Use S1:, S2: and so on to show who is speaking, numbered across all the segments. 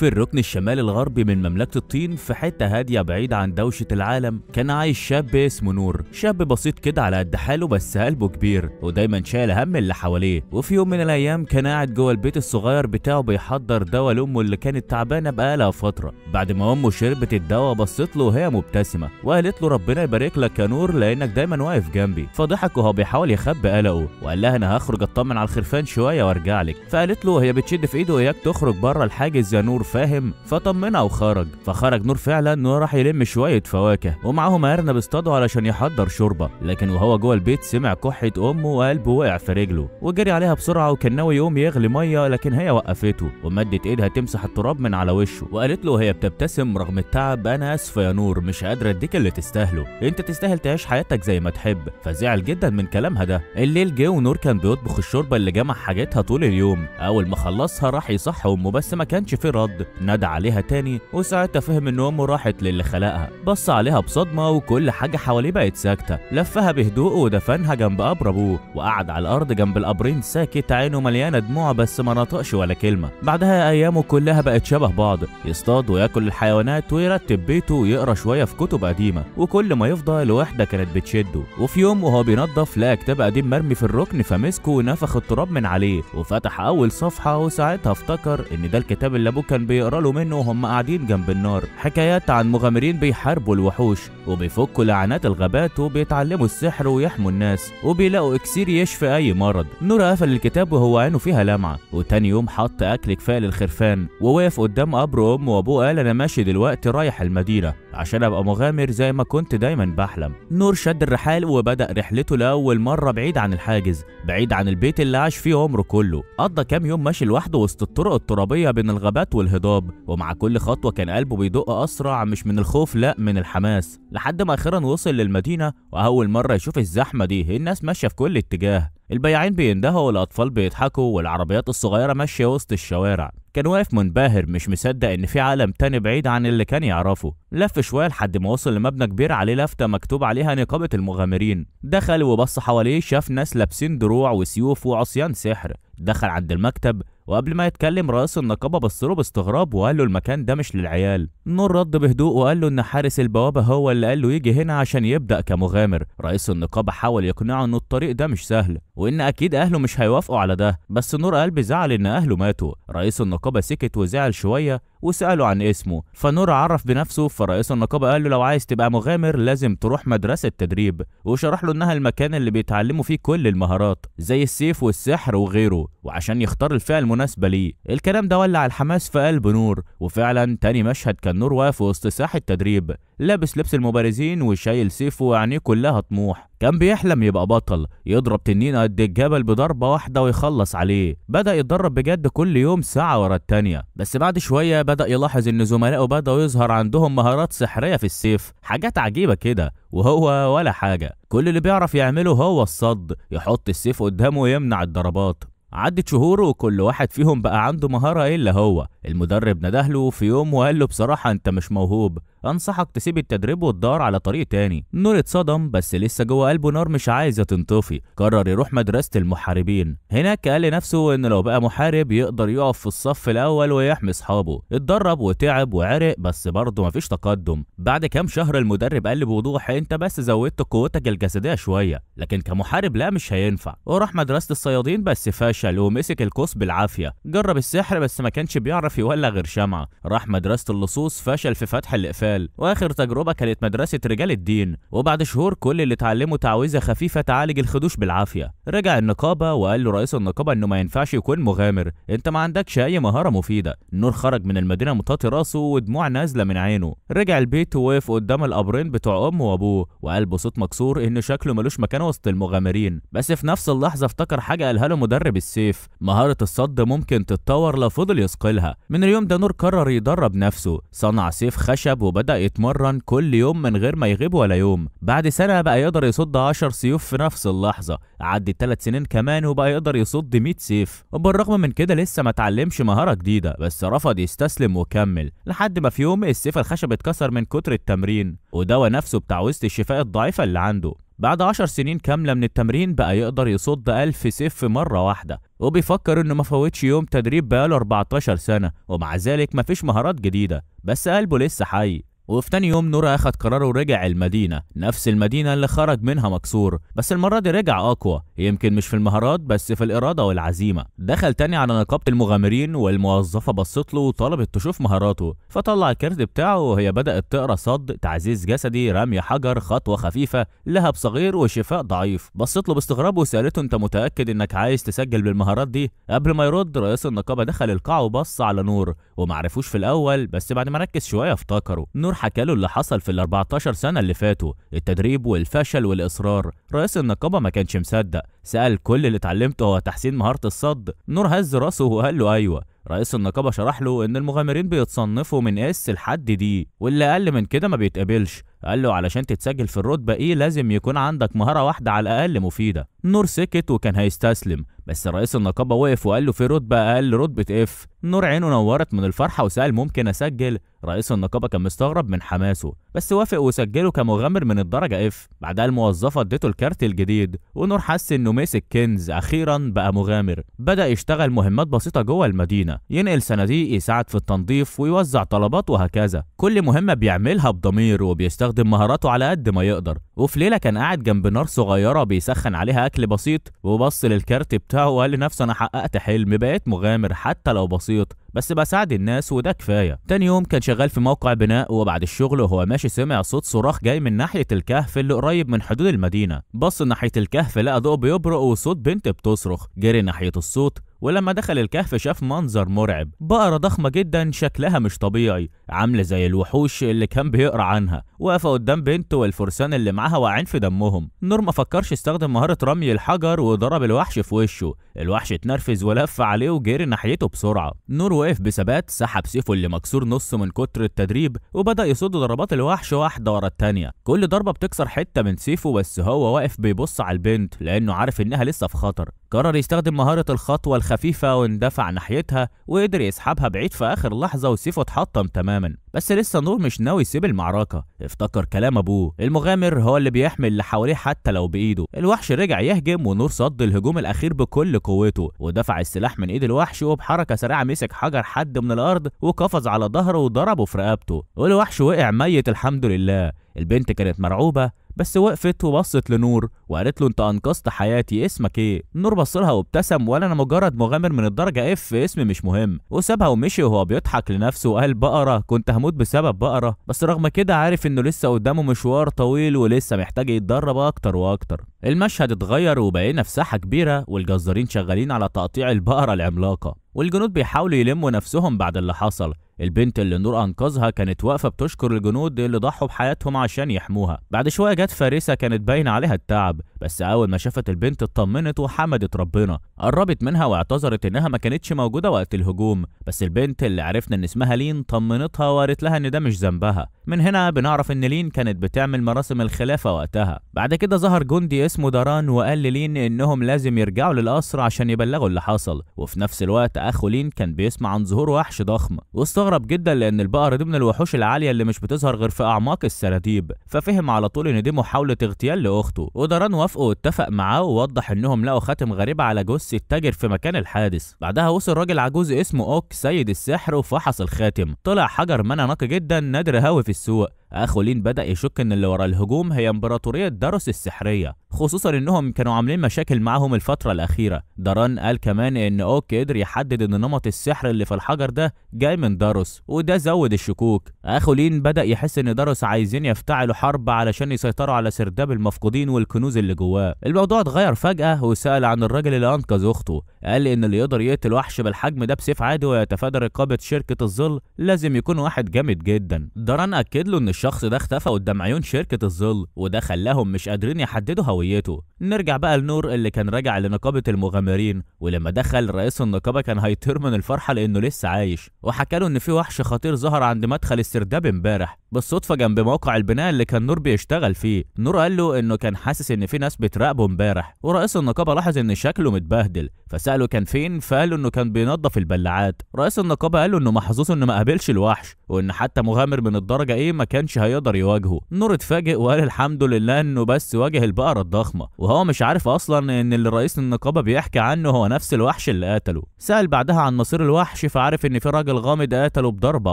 S1: في الركن الشمالي الغربي من مملكة الطين، في حتة هادية بعيد عن دوشة العالم، كان عايش شاب اسمه نور. شاب بسيط كده على قد حاله، بس قلبه كبير ودايما شايل هم اللي حواليه. وفي يوم من الايام كان قاعد جوه البيت الصغير بتاعه بيحضر دواء لامه اللي كانت تعبانة بقالها فترة. بعد ما امه شربت الدواء بصت له وهي مبتسمة وقالت له ربنا يبارك لك يا نور لانك دايما واقف جنبي. فضحك وهو بيحاول يخبي قلقه وقال لها انا هخرج اطمن على الخرفان شوية وارجع لك. فقالت له وهي بتشد في ايده اياك تخرج بره الحاجز يا نور، فاهم؟ فطمنها وخرج. فخرج نور فعلا وراح يلم شوية فواكه ومعاهم ارنب اصطادوا علشان يحضر شوربة. لكن وهو جوه البيت سمع كحه امه وقلبه وقع في رجله وجري عليها بسرعة، وكان ناوي يقوم يغلي مية لكن هي وقفته ومدت ايدها تمسح التراب من على وشه وقالت له وهي بتبتسم رغم التعب انا اسفه يا نور، مش قادرة اديك اللي تستاهله، انت تستاهل تعيش حياتك زي ما تحب. فزعل جدا من كلامها ده. الليل جه ونور كان بيطبخ الشوربة اللي جمع حاجتها طول اليوم. اول ما خلصها راح يصحي امه بس ما كانش في رد. نادى عليها تاني وساعتها فهم ان امه راحت للي خلقها. بص عليها بصدمة وكل حاجة حواليه بقت ساكته. لفها بهدوء ودفنها جنب قبر ابوه وقعد على الارض جنب القبرين ساكت، عينه مليانة دموع بس ما نطقش ولا كلمة. بعدها ايامه كلها بقت شبه بعض، يصطاد وياكل الحيوانات ويرتب بيته ويقرا شوية في كتب قديمة، وكل ما يفضى لوحده كانت بتشده. وفي يوم وهو بينظف لقى كتاب قديم مرمي في الركن، فمسكه ونفخ التراب من عليه وفتح اول صفحة، وساعتها افتكر ان ده الكتاب اللي ابوه كان بيقرا له منه وهم قاعدين جنب النار. حكايات عن مغامرين بيحاربوا الوحوش وبيفكوا لعنات الغابات وبيتعلموا السحر ويحموا الناس وبيلاقوا اكسير يشفي اي مرض. نور قفل الكتاب وهو عينه فيها لمعة، وتاني يوم حط اكل كفاية للخرفان ووقف قدام قبر امه وابوه قال انا ماشي دلوقتي رايح المدينة عشان ابقى مغامر زي ما كنت دايما بحلم. نور شد الرحال وبدا رحلته لاول مرة بعيد عن الحاجز، بعيد عن البيت اللي عاش فيه عمره كله. قضى كام يوم ماشي لوحده وسط الطرق الترابيه بين الغابات والهضاب، ومع كل خطوة كان قلبه بيدق اسرع، مش من الخوف لا من الحماس، لحد ما اخيرا وصل للمدينة. واول مرة يشوف الزحمة دي، الناس ماشية في كل اتجاه، البياعين بيندهوا والاطفال بيضحكوا والعربيات الصغيرة ماشية وسط الشوارع. كان واقف منبهر مش مصدق ان في عالم تاني بعيد عن اللي كان يعرفه. لف شوية لحد ما وصل لمبنى كبير عليه لافته مكتوب عليها نقابة المغامرين. دخل وبص حواليه، شاف ناس لابسين دروع وسيوف وعصيان سحر. دخل عند المكتب وقبل ما يتكلم رئيس النقابة بص له باستغراب وقال له المكان ده مش للعيال. نور رد بهدوء وقال له ان حارس البوابة هو اللي قال له يجي هنا عشان يبدا كمغامر. رئيس النقابة حاول يقنعه ان الطريق ده مش سهل وان اكيد اهله مش هيوافقوا على ده، بس نور قال بزعل ان اهله ماتوا. رئيس النقابة سكت وزعل شوية وساله عن اسمه، فنور عرف بنفسه. فرئيس النقابة قال له لو عايز تبقى مغامر لازم تروح مدرسه تدريب، وشرح له انها المكان اللي بيتعلموا فيه كل المهارات زي السيف والسحر وغيره، وعشان يختار الفئة المناسبة ليه. الكلام ده ولع الحماس في قلب نور، وفعلا تاني مشهد كان نور واقف وسط ساحة تدريب لابس لبس المبارزين وشايل سيفه وعينيه كلها طموح. كان بيحلم يبقى بطل، يضرب تنين قد الجبل بضربة واحدة ويخلص عليه. بدأ يتدرب بجد كل يوم ساعة ورا التانية، بس بعد شوية بدأ يلاحظ إن زملائه بدأوا يظهر عندهم مهارات سحرية في السيف، حاجات عجيبة كده، وهو ولا حاجة. كل اللي بيعرف يعمله هو الصد، يحط السيف قدامه ويمنع الضربات. عدت شهور وكل واحد فيهم بقى عنده مهارة إلا هو. المدرب ندهله في يوم وقال له بصراحة أنت مش موهوب، أنصحك تسيب التدريب وتدور على طريق تاني. نور اتصدم بس لسه جوه قلبه نار مش عايزة تنطفي. قرر يروح مدرسة المحاربين. هناك قال لنفسه إنه لو بقى محارب يقدر يقف في الصف الأول ويحمي أصحابه. اتدرب وتعب وعرق بس برضه مفيش تقدم. بعد كام شهر المدرب قال بوضوح أنت بس زودت قوتك الجسدية شوية، لكن كمحارب لا مش هينفع. وراح مدرسة الصيادين بس فشل ومسك القوس بالعافية. جرب السحر بس ما كانش بيعرف يولع غير شمعة. راح مدرسة اللصوص فشل في فتح الإقفال. واخر تجربه كانت مدرسه رجال الدين، وبعد شهور كل اللي اتعلمه تعويذه خفيفة تعالج الخدوش بالعافية. رجع النقابة وقال له رئيس النقابة انه ما ينفعش يكون مغامر، انت ما عندكش اي مهارة مفيدة. نور خرج من المدينة مطاطي راسه ودموع نازله من عينه. رجع البيت ووقف قدام القبرين بتوع امه وابوه وقال بصوت مكسور ان شكله ملوش مكان وسط المغامرين. بس في نفس اللحظة افتكر حاجة قالها له مدرب السيف، مهارة الصد ممكن تتطور لو فضل يثقلها. من اليوم ده نور قرر يدرب نفسه، صنع سيف خشب وبدأ يتمرن كل يوم من غير ما يغيب ولا يوم. بعد سنة بقى يقدر يصد 10 سيوف في نفس اللحظة. عدت 3 سنين كمان وبقى يقدر يصد 100 سيف. وبالرغم من كده لسه ما اتعلمش مهارة جديدة، بس رفض يستسلم وكمل لحد ما في يوم السيف الخشب اتكسر من كتر التمرين ودوى نفسه بتعويذة الشفاء الضعيفة اللي عنده. بعد 10 سنين كاملة من التمرين بقى يقدر يصد 1000 سيف مرة واحدة، وبيفكر انه ما فوتش يوم تدريب بقاله 14 سنة، ومع ذلك مفيش مهارات جديدة، بس قلبه لسه حي. وفي تاني يوم نور اخد قراره ورجع المدينة، نفس المدينة اللي خرج منها مكسور، بس المرة دي رجع أقوى، يمكن مش في المهارات بس في الإرادة والعزيمة. دخل تاني على نقابة المغامرين، والموظفة بصت له وطلبت تشوف مهاراته، فطلع الكارت بتاعه وهي بدأت تقرا صد، تعزيز جسدي، رمي حجر، خطوة خفيفة، لهب صغير، وشفاء ضعيف. بصت له باستغراب وسألته انت متأكد انك عايز تسجل بالمهارات دي؟ قبل ما يرد رئيس النقابة دخل القاعة وبص على نور، ومعرفوش في الأول، بس بعد ما ركز شوية افتكره. نور حكى له اللي حصل في ال 14 سنة اللي فاتوا، التدريب والفشل والإصرار. رئيس النقابة ما كانش مصدق، سأل كل اللي اتعلمته هو تحسين مهارة الصد؟ نور هز راسه وقال له أيوه. رئيس النقابة شرح له إن المغامرين بيتصنفوا من S لحد D، واللي أقل من كده ما بيتقبلش. قال له علشان تتسجل في الرتبة E لازم يكون عندك مهارة واحدة على الأقل مفيدة. نور سكت وكان هيستسلم، بس رئيس النقابة وقف وقال له في رتبة أقل، رتبة F. نور عينه نورت من الفرحة وسأل ممكن أسجل؟ رئيس النقابة كان مستغرب من حماسه، بس وافق وسجله كمغامر من الدرجة F. بعدها الموظفة اديته الكارت الجديد، ونور حس إنه مسك كنز، أخيرا بقى مغامر. بدأ يشتغل مهمات بسيطة جوه المدينة، ينقل صناديق، يساعد في التنظيف، ويوزع طلبات وهكذا. كل مهمة بيعملها بضمير وبيستخدم مهاراته على قد ما يقدر. وفي ليلة كان قاعد جنب نار صغيرة بيسخن عليها أكل بسيط، وبص للكارت بتاعه وقال لنفسه أنا حققت حلم، بقيت مغامر حتى لو بسيط، بس بساعد الناس وده كفاية. تاني يوم كان شغال في موقع بناء، وبعد الشغل وهو ماشي سمع صوت صراخ جاي من ناحية الكهف اللي قريب من حدود المدينة. بص ناحية الكهف لقى ضوء بيبرق وصوت بنت بتصرخ، جري ناحية الصوت، ولما دخل الكهف شاف منظر مرعب، بقرة ضخمة جدا شكلها مش طبيعي، عاملة زي الوحوش اللي كان بيقرا عنها، واقفة قدام بنته والفرسان اللي معاها واقعين في دمهم. نور ما فكرش يستخدم مهارة رمي الحجر وضرب الوحش في وشه، الوحش اتنرفز ولف عليه وجري ناحيته بسرعة. نور وقف بثبات، سحب سيفه اللي مكسور نصه من كتر التدريب، وبدأ يصد ضربات الوحش واحدة ورا التانية، كل ضربة بتكسر حتة من سيفه، بس هو واقف بيبص على البنت لأنه عارف إنها لسه في خطر. قرر يستخدم مهارة الخطوة الخفيفة واندفع ناحيتها وقدر يسحبها بعيد في آخر لحظة، وسيفه اتحطم تماما. بس لسه نور مش ناوي يسيب المعركة، افتكر كلام أبوه، المغامر هو اللي بيحمي اللي حواليه حتى لو بإيده. الوحش رجع يهجم، ونور صد الهجوم الأخير بكل قوته ودفع السلاح من إيد الوحش، وبحركة سريعة مسك حجر حد من الأرض وقفز على ظهره وضربه في رقبته، والوحش وقع ميت الحمد لله. البنت كانت مرعوبة بس وقفت وبصت لنور وقالت له انت انقذت حياتي، اسمك ايه؟ نور بصلها وابتسم وقال انا مجرد مغامر من الدرجة F، اسمي مش مهم، وسابها ومشي وهو بيضحك لنفسه وقال بقرة، كنت هموت بسبب بقرة. بس رغم كده عارف انه لسه قدامه مشوار طويل ولسه محتاج يتدرب اكتر واكتر. المشهد اتغير وبقينا في ساحة كبيرة، والجزارين شغالين على تقطيع البقرة العملاقة، والجنود بيحاولوا يلموا نفسهم بعد اللي حصل. البنت اللي نور انقذها كانت واقفة بتشكر الجنود اللي ضحوا بحياتهم عشان يحموها. بعد شوية جت فارسه كانت باين عليها التعب، بس اول ما شافت البنت اطمنت وحمدت ربنا. قربت منها واعتذرت انها ما كانتش موجودة وقت الهجوم، بس البنت اللي عرفنا ان اسمها لين طمنتها وقالت لها ان ده مش ذنبها. من هنا بنعرف ان لين كانت بتعمل مراسم الخلافة وقتها. بعد كده ظهر جندي اسمه داران وقال للين انهم لازم يرجعوا للقصر عشان يبلغوا اللي حصل. وفي نفس الوقت اخو لين كان بيسمع عن ظهور وحش ضخم، واستغرب جدا لان البقرة دي من الوحوش العالية اللي مش بتظهر غير في اعماق السراديب، ففهم على طول ان دي محاولة اغتيال لاخته. وداران وافقه واتفق معاه ووضح انهم لقوا خاتم غريب على جثة التاجر في مكان الحادث. بعدها وصل راجل عجوز اسمه اوك سيد السحر وفحص الخاتم، طلع حجر منى نقي جدا نادر هاوي في السوق. اخو لين بدأ يشك ان اللي ورا الهجوم هي امبراطورية داروس السحرية، خصوصا انهم كانوا عاملين مشاكل معاهم الفترة الأخيرة. داران قال كمان ان اوك قدر يحدد ان نمط السحر اللي في الحجر ده جاي من داروس، وده زود الشكوك. اخو لين بدأ يحس ان داروس عايزين يفتعلوا حرب علشان يسيطروا على سرداب المفقودين والكنوز اللي جواه. الموضوع اتغير فجأة وسأل عن الراجل اللي انقذ اخته، قال ان اللي يقدر يقتل وحش بالحجم ده بسيف عادي ويتفادى رقابة شركة الظل لازم يكون واحد جامد جدا. داران اكد له ان الشخص ده اختفى قدام عيون شركة الظل، وده خلاهم مش قادرين يحددوا هويته. نرجع بقى لنور اللي كان راجع لنقابة المغامرين، ولما دخل رئيس النقابة كان هيطير من الفرحة لأنه لسه عايش، وحكى له إن في وحش خطير ظهر عند مدخل السرداب امبارح بالصدفة جنب موقع البناء اللي كان نور بيشتغل فيه. نور قال له إنه كان حاسس إن في ناس بتراقبه امبارح، ورئيس النقابة لاحظ إن شكله متبهدل، فسأله كان فين، فقال له إنه كان بينظف البلاعات. رئيس النقابة قال له إنه محظوظ إنه ما قابلش الوحش، وإن حتى مغامر من الدرجة إيه ما كانش كانش هيقدر يواجهه. نور اتفاجئ وقال الحمد لله انه بس واجه البقرة الضخمة، وهو مش عارف اصلا ان اللي رئيس النقابة بيحكي عنه هو نفس الوحش اللي قتله. سأل بعدها عن مصير الوحش، فعرف ان في راجل غامض قتله بضربة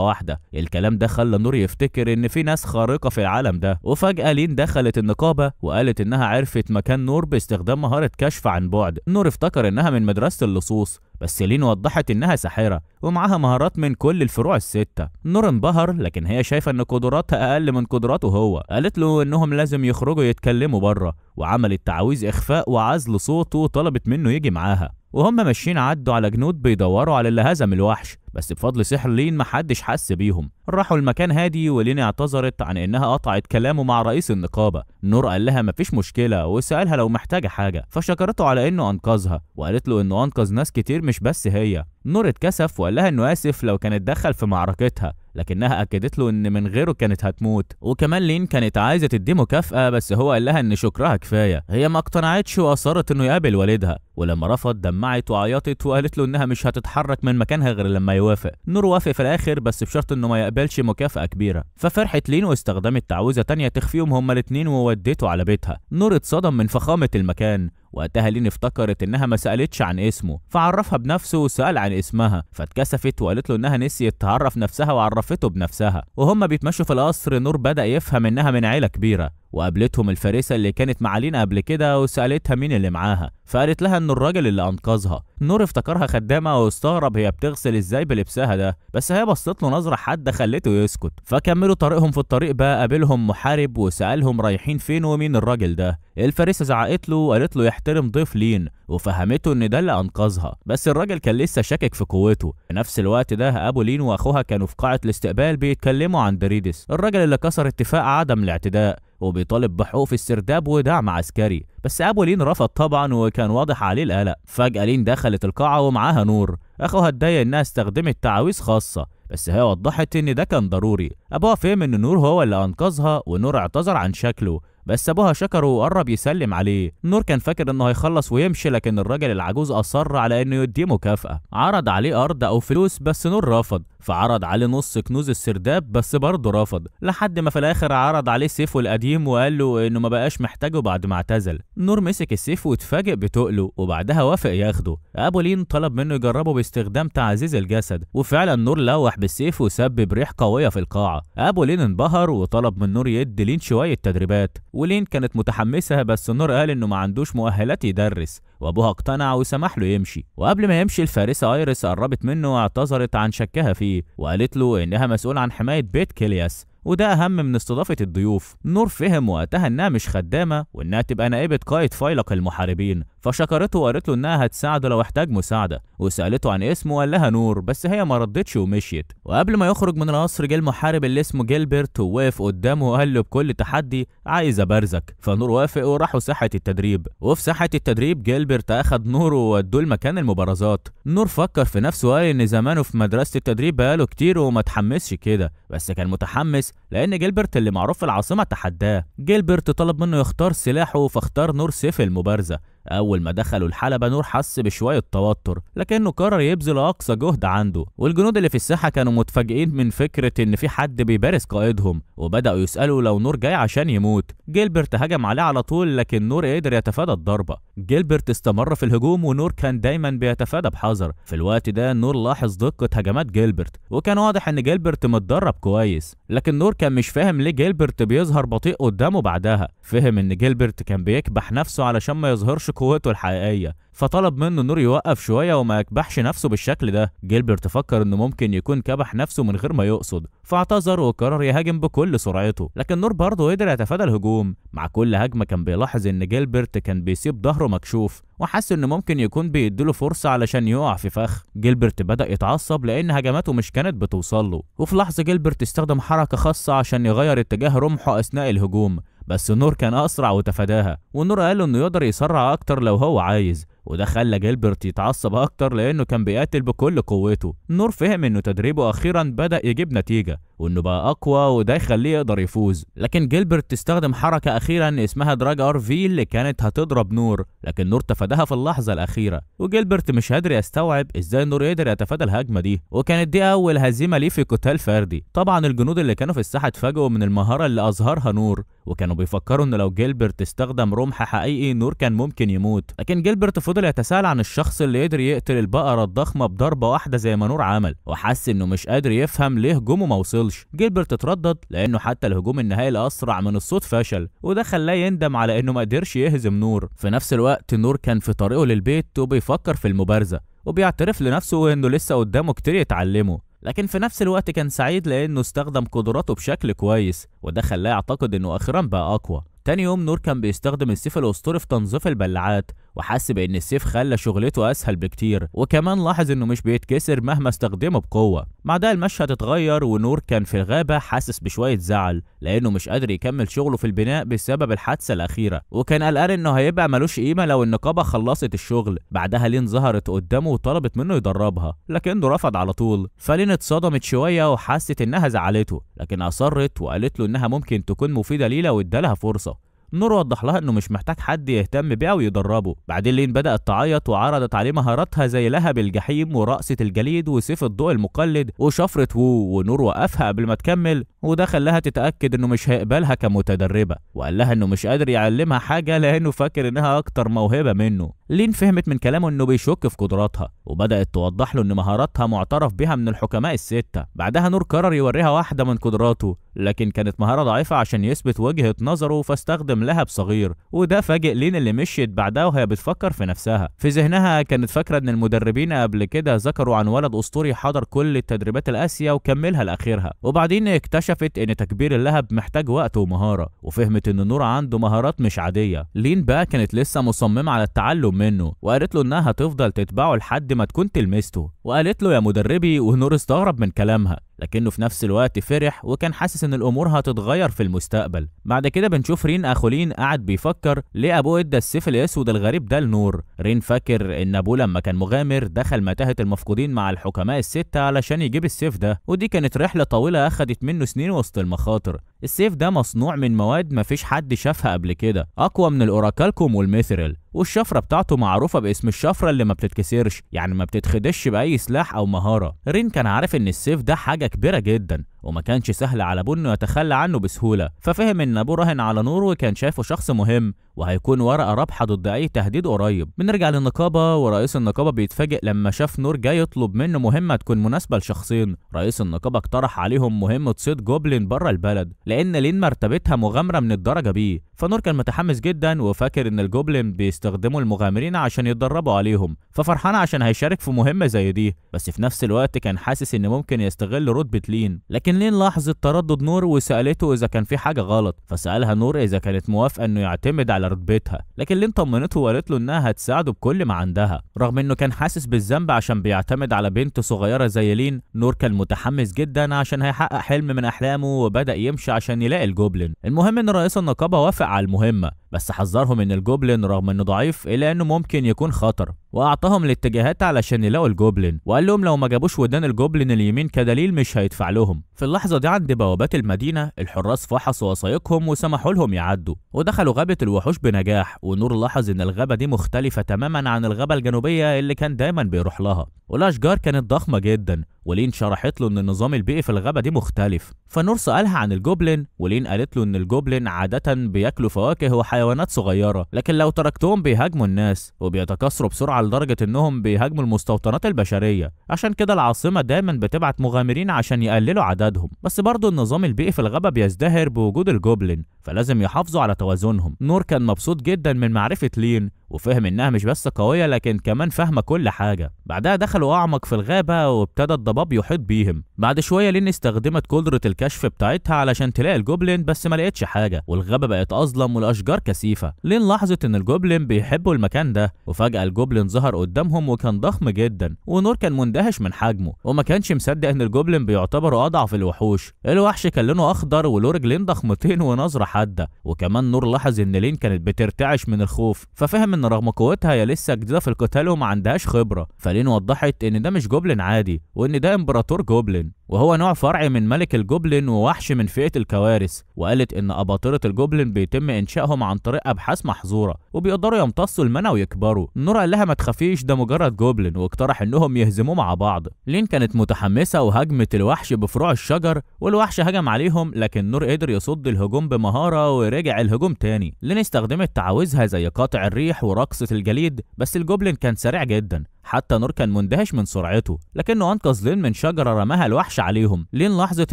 S1: واحدة. الكلام ده خلى نور يفتكر ان في ناس خارقة في العالم ده. وفجأة لين دخلت النقابة وقالت انها عرفت مكان نور باستخدام مهارة كشف عن بعد. نور افتكر انها من مدرسة اللصوص، بس لين وضحت انها ساحرة ومعاها مهارات من كل الفروع الستة. نور انبهر، لكن هي شايفة ان قدراتها اقل من قدراته هو. قالت له انهم لازم يخرجوا يتكلموا بره، وعملت تعويذ اخفاء وعزل صوته وطلبت منه يجي معاها. وهم ماشيين عدوا على جنود بيدوروا على اللي هزم الوحش، بس بفضل سحر لين محدش حس بيهم. راحوا المكان هادي، ولين اعتذرت عن انها قطعت كلامه مع رئيس النقابة. نور قال لها مفيش مشكلة، وسألها لو محتاجة حاجة، فشكرته على انه انقذها، وقالت له انه انقذ ناس كتير مش بس هي. نور اتكسف وقال لها انه اسف لو كان اتدخل في معركتها، لكنها اكدت له ان من غيره كانت هتموت. وكمان لين كانت عايزه تديه مكافأة، بس هو قال لها ان شكرها كفاية. هي ما اقتنعتش واصرت انه يقابل والدها، ولما رفض دمعت وعيطت وقالت له انها مش هتتحرك من مكانها غير لما يوافق. نور وافق في الاخر، بس بشرط انه ما يقبلش مكافأة كبيرة. ففرحت لين واستخدمت تعويذه تانية تخفيهم هما الاتنين وودته على بيتها. نور اتصدم من فخامة المكان. وقتها لين افتكرت انها ما سألتش عن اسمه، فعرفها بنفسه وسأل عن اسمها، فاتكسفت وقالت له انها نسيت تعرف نفسها وعرفته بنفسها. وهم بيتمشوا في القصر نور بدأ يفهم انها من عيلة كبيرة. وقابلتهم الفارسة اللي كانت مع لين قبل كده وسألتها مين اللي معاها، فقالت لها انه الراجل اللي انقذها. نور افتكرها خدامة واستغرب هي بتغسل ازاي بلبسها ده، بس هي بصت له نظرة حادة خلته يسكت. فكملوا طريقهم. في الطريق بقى قابلهم محارب وسألهم رايحين فين ومين الراجل ده. الفارسة زعقت له وقالت له يحترم ضيف لين، وفهمته ان ده اللي انقذها، بس الراجل كان لسه شاكك في قوته. في نفس الوقت ده ابو لين واخوها كانوا في قاعة الاستقبال بيتكلموا عن دريدس، الراجل اللي كسر اتفاق عدم الاعتداء وبيطالب بحقوق في السرداب ودعم عسكري، بس ابو لين رفض طبعا وكان واضح عليه القلق. فجأة لين دخلت القاعة ومعاها نور. اخوها اتضايق انها استخدمت تعاويذ خاصة، بس هي وضحت ان ده كان ضروري. ابوها فهم ان نور هو اللي انقذها، ونور اعتذر عن شكله، بس ابوها شكره وقرب يسلم عليه. نور كان فاكر انه هيخلص ويمشي، لكن الراجل العجوز اصر على انه يديه مكافأة. عرض عليه ارض او فلوس بس نور رفض، فعرض عليه نص كنوز السرداب بس برضه رفض، لحد ما في الاخر عرض عليه سيفه القديم وقال له انه ما بقاش محتاجه بعد ما اعتزل. نور مسك السيف واتفاجئ بتقله، وبعدها وافق ياخده. ابو لين طلب منه يجربه باستخدام تعزيز الجسد، وفعلا نور لوح بالسيف وسبب ريح قوية في القاعة. ابو لين انبهر وطلب من نور يدي لين شوية تدريبات، ولين كانت متحمسة، بس نور قال انه ما عندوش مؤهلات يدرس، وابوها اقتنع وسمح له يمشي. وقبل ما يمشي الفارسة ايرس قربت منه واعتذرت عن شكها فيه، وقالت له انها مسؤولة عن حماية بيت كيلياس، وده اهم من استضافة الضيوف. نور فهم وقتها انها مش خدامة وانها تبقى نائبة قائد فيلق المحاربين، فشكرته وقالت له انها هتساعده لو احتاج مساعدة، وسألته عن اسمه وقال لها نور، بس هي ما ردتش ومشيت. وقبل ما يخرج من القصر جه المحارب اللي اسمه جيلبرت ووقف قدامه وقال له بكل تحدي عايز ابارزك، فنور وافق وراحوا ساحة التدريب. وفي ساحة التدريب جيلبرت اخد نور وودوه لمكان المبارزات. نور فكر في نفسه وقال ان زمانه في مدرسة التدريب بقاله كتير وما تحمسش كده، بس كان متحمس لان جيلبرت اللي معروف في العاصمة تحداه. جيلبرت طلب منه يختار سلاحه، فاختار نور سيف المبارزة. اول ما دخلوا الحلبة نور حس بشوية توتر، لكنه قرر يبذل اقصى جهد عنده. والجنود اللي في الساحة كانوا متفاجئين من فكرة ان في حد بيبارز قائدهم، وبدأوا يسألوا لو نور جاي عشان يموت. جيلبرت هجم عليه على طول، لكن نور قدر يتفادى الضربة. جيلبرت استمر في الهجوم ونور كان دايما بيتفادى بحذر. في الوقت ده نور لاحظ دقة هجمات جيلبرت، وكان واضح ان جيلبرت متدرب كويس، لكن نور كان مش فاهم ليه جيلبرت بيظهر بطيء قدامه. بعدها فهم ان جيلبرت كان بيكبح نفسه علشان ما يظهرش قوته الحقيقية، فطلب منه نور يوقف شوية وما يكبحش نفسه بالشكل ده. جيلبرت فكر انه ممكن يكون كبح نفسه من غير ما يقصد، فاعتذر وقرر يهاجم بكل سرعته، لكن نور برضه قدر يتفادى الهجوم. مع كل هجمة كان بيلاحظ ان جيلبرت كان بيسيب ظهره مكشوف، وحس انه ممكن يكون بيديله فرصة علشان يقع في فخ. جيلبرت بدأ يتعصب لان هجماته مش كانت بتوصل له، وفي لحظة جيلبرت استخدم حركة خاصة عشان يغير اتجاه رمحه اثناء الهجوم. بس نور كان أسرع وتفاداها، ونور قال له إنه يقدر يسرع أكتر لو هو عايز، وده خلى جيلبرت يتعصب أكتر لأنه كان بيقاتل بكل قوته. نور فهم إنه تدريبه أخيرا بدأ يجيب نتيجة وإنه بقى أقوى وده يخليه يقدر يفوز، لكن جيلبرت استخدم حركة أخيرا اسمها Drag RV اللي كانت هتضرب نور، لكن نور تفاداها في اللحظة الأخيرة، وجيلبرت مش قادر يستوعب إزاي نور يقدر يتفادى الهجمة دي، وكانت دي أول هزيمة ليه في قتال فردي. طبعا الجنود اللي كانوا في الساحة اتفاجئوا من المهارة اللي أظهرها نور، وكانوا بيفكروا إن لو جيلبرت استخدم رمح حقيقي نور كان ممكن يموت، لكن جيلبرت فضل يتساءل عن الشخص اللي قدر يقتل البقرة الضخمة بضربة واحدة زي ما نور عمل، وحس إنه مش قادر يفهم ليه هجومه ما وصلش. جيلبرت اتردد لأنه حتى الهجوم النهائي الأسرع من الصوت فشل، وده خلاه يندم على إنه ما قدرش يهزم نور. في نفس الوقت نور كان في طريقه للبيت وبيفكر في المبارزة، وبيعترف لنفسه إنه لسه قدامه كتير يتعلمه، لكن في نفس الوقت كان سعيد لأنه استخدم قدراته بشكل كويس، وده خلاه يعتقد إنه أخيرا بقى أقوى. تاني يوم نور كان بيستخدم السيف الأسطوري في تنظيف البلاعات، وحس بإن السيف خلى شغلته أسهل بكتير، وكمان لاحظ إنه مش بيتكسر مهما استخدمه بقوة. بعدها المشهد اتغير ونور كان في الغابة حاسس بشوية زعل لأنه مش قادر يكمل شغله في البناء بسبب الحادثة الأخيرة، وكان قلقان إنه هيبقى ملوش قيمة لو النقابة خلصت الشغل. بعدها لين ظهرت قدامه وطلبت منه يدربها، لكنه رفض على طول. فلين اتصدمت شوية وحست إنها زعلته، لكن أصرت وقالت له إنها ممكن تكون مفيدة ليه لو ادالها فرصة. نور وضح لها انه مش محتاج حد يهتم بيه او يدربه. بعدين لين بدأت تعيط وعرضت عليه مهاراتها زي لهب الجحيم ورقصة الجليد وسيف الضوء المقلد وشفرة وو، ونور وقفها قبل ما تكمل، وده خلاها تتأكد انه مش هيقبلها كمتدربة، وقال لها انه مش قادر يعلمها حاجة لانه فاكر انها اكتر موهبة منه. لين فهمت من كلامه انه بيشك في قدراتها، وبدأت توضح له ان مهاراتها معترف بها من الحكماء الستة. بعدها نور قرر يوريها واحدة من قدراته، لكن كانت مهارة ضعيفة عشان يثبت وجهة نظره، فاستخدم لهب صغير، وده فاجئ لين اللي مشيت بعدها وهي بتفكر في نفسها. في ذهنها كانت فاكرة ان المدربين قبل كده ذكروا عن ولد اسطوري حضر كل التدريبات القاسية وكملها لاخرها، وبعدين اكتشفت ان تكبير اللهب محتاج وقت ومهارة، وفهمت ان نور عنده مهارات مش عادية. لين بقى كانت لسه مصممة على التعلم منه، وقالت له انها هتفضل تتبعه لحد ما تكون تلمسته، وقالت له يا مدربي، ونور استغرب من كلامها، لكنه في نفس الوقت فرح وكان حاسس ان الامور هتتغير في المستقبل. بعد كده بنشوف رين اخو لين قاعد بيفكر ليه ابوه ادى السيف الاسود الغريب ده لنور. رين فاكر ان ابوه لما كان مغامر دخل متاهة المفقودين مع الحكماء الستة علشان يجيب السيف ده، ودي كانت رحلة طويلة اخدت منه سنين وسط المخاطر. السيف ده مصنوع من مواد مفيش حد شافها قبل كده، اقوى من الاوراكالكوم والميثريل، والشفرة بتاعته معروفة باسم الشفرة اللي ما بتتكسرش، يعني ما بتتخدش بأي سلاح أو مهارة. رين كان عارف إن السيف ده حاجة كبيرة جدا، وما كانش سهل على أبوه إنه يتخلى عنه بسهولة، ففهم إن أبوه راهن على نور وكان شايفه شخص مهم وهيكون ورقة رابحة ضد أي تهديد قريب. بنرجع للنقابة، ورئيس النقابة بيتفاجئ لما شاف نور جاي يطلب منه مهمة تكون مناسبة لشخصين. رئيس النقابة اقترح عليهم مهمة صيد goblin بره البلد، لأن لين مرتبتها مغامرة من الدرجة B، فنور كان متحمس جدا وفاكر إن ال goblin بيستخدموا المغامرين عشان يتدربوا عليهم، ففرحان عشان هيشارك في مهمة زي دي، بس في نفس الوقت كان حاسس إن ممكن يستغل رتبة لين. لكن لين لاحظت تردد نور وسألته إذا كان في حاجة غلط، فسألها نور إذا كانت موافقة إنه يعتمد على رتبتها، لكن لين طمنته وقالت له إنها هتساعده بكل ما عندها. رغم إنه كان حاسس بالذنب عشان بيعتمد على بنت صغيرة زي لين، نور كان متحمس جدا عشان هيحقق حلم من أحلامه، وبدأ يمشي عشان يلاقي ال goblin. المهم إن رئيس النقابة وافق على المهمة، بس حذرهم إن ال goblin رغم إنه ضعيف إلا إنه ممكن يكون خطر، وأعطاهم الاتجاهات علشان يلاقوا ال goblin، وقال لهم لو ما جابوش ودان ال goblin اليمين كدليل مش هيدفع لهم. في اللحظة دي عند بوابات المدينة الحراس فحصوا وثائقهم وسمحوا لهم يعدوا، ودخلوا غابة الوحوش بنجاح. ونور لاحظ إن الغابة دي مختلفة تماما عن الغابة الجنوبية اللي كان دايما بيروح لها، والأشجار كانت ضخمة جدا. ولين شرحت له إن النظام البيئي في الغابة دي مختلف، فنور سألها عن ال goblin، ولين قالت له إن ال goblin عادة بياكلوا فواكه وحيوانات صغيرة، لكن لو تركتهم بيهاجموا الناس وبيتكاثروا بسرعة لدرجة إنهم بيهاجموا المستوطنات البشرية، عشان كده العاصمة دايما بتبعت مغامرين عشان يقللوا عددهم. بس برضه النظام البيئي في الغابة بيزدهر بوجود ال goblin، فلازم يحافظوا على توازنهم. نور كان مبسوط جدا من معرفة لين، وفهم إنها مش بس قوية لكن كمان فاهمة كل حاجة. بعدها دخلوا أعمق في الغابة وابتدى الضباب يحيط بيهم. بعد شوية لين استخدمت قدرة الكشف بتاعتها علشان تلاقي ال goblin، بس ما لقيتش حاجة، والغابة بقت أظلم والأشجار كثيفة. لين لاحظت إن ال goblin بيحبوا المكان ده، وفجأة ال goblin ظهر قدامهم وكان ضخم جدا، ونور كان مندهش من حجمه وما كانش مصدق إن ال goblin بيعتبروا أضعف الوحوش. الوحش كان لونه أخضر وله رجلين ضخمتين ونظرة حادة. حادة. وكمان نور لاحظ ان لين كانت بترتعش من الخوف، ففهم ان رغم قوتها هي لسه جديدة في القتال وما عندهاش خبره. فلين وضحت ان ده مش goblin عادي، وان ده امبراطور goblin، وهو نوع فرعي من ملك ال goblin ووحش من فئة الكوارث. وقالت ان اباطره ال goblin بيتم انشائهم عن طريق ابحاث محظورة، وبيقدروا يمتصوا ال mana ويكبروا. نور قال لها ما تخافيش، ده مجرد goblin، واقترح انهم يهزموه مع بعض. لين كانت متحمسة وهجمت الوحش بفروع الشجر، والوحش هجم عليهم، لكن نور قدر يصد الهجوم بمهارة ورجع الهجوم تاني. لين استخدمت تعاويذها زي قاطع الريح ورقصه الجليد، بس ال goblin كان سريع جدا، حتى نور كان مندهش من سرعته، لكنه انقذ لين من شجرة رماها الوحش عليهم. لين لاحظت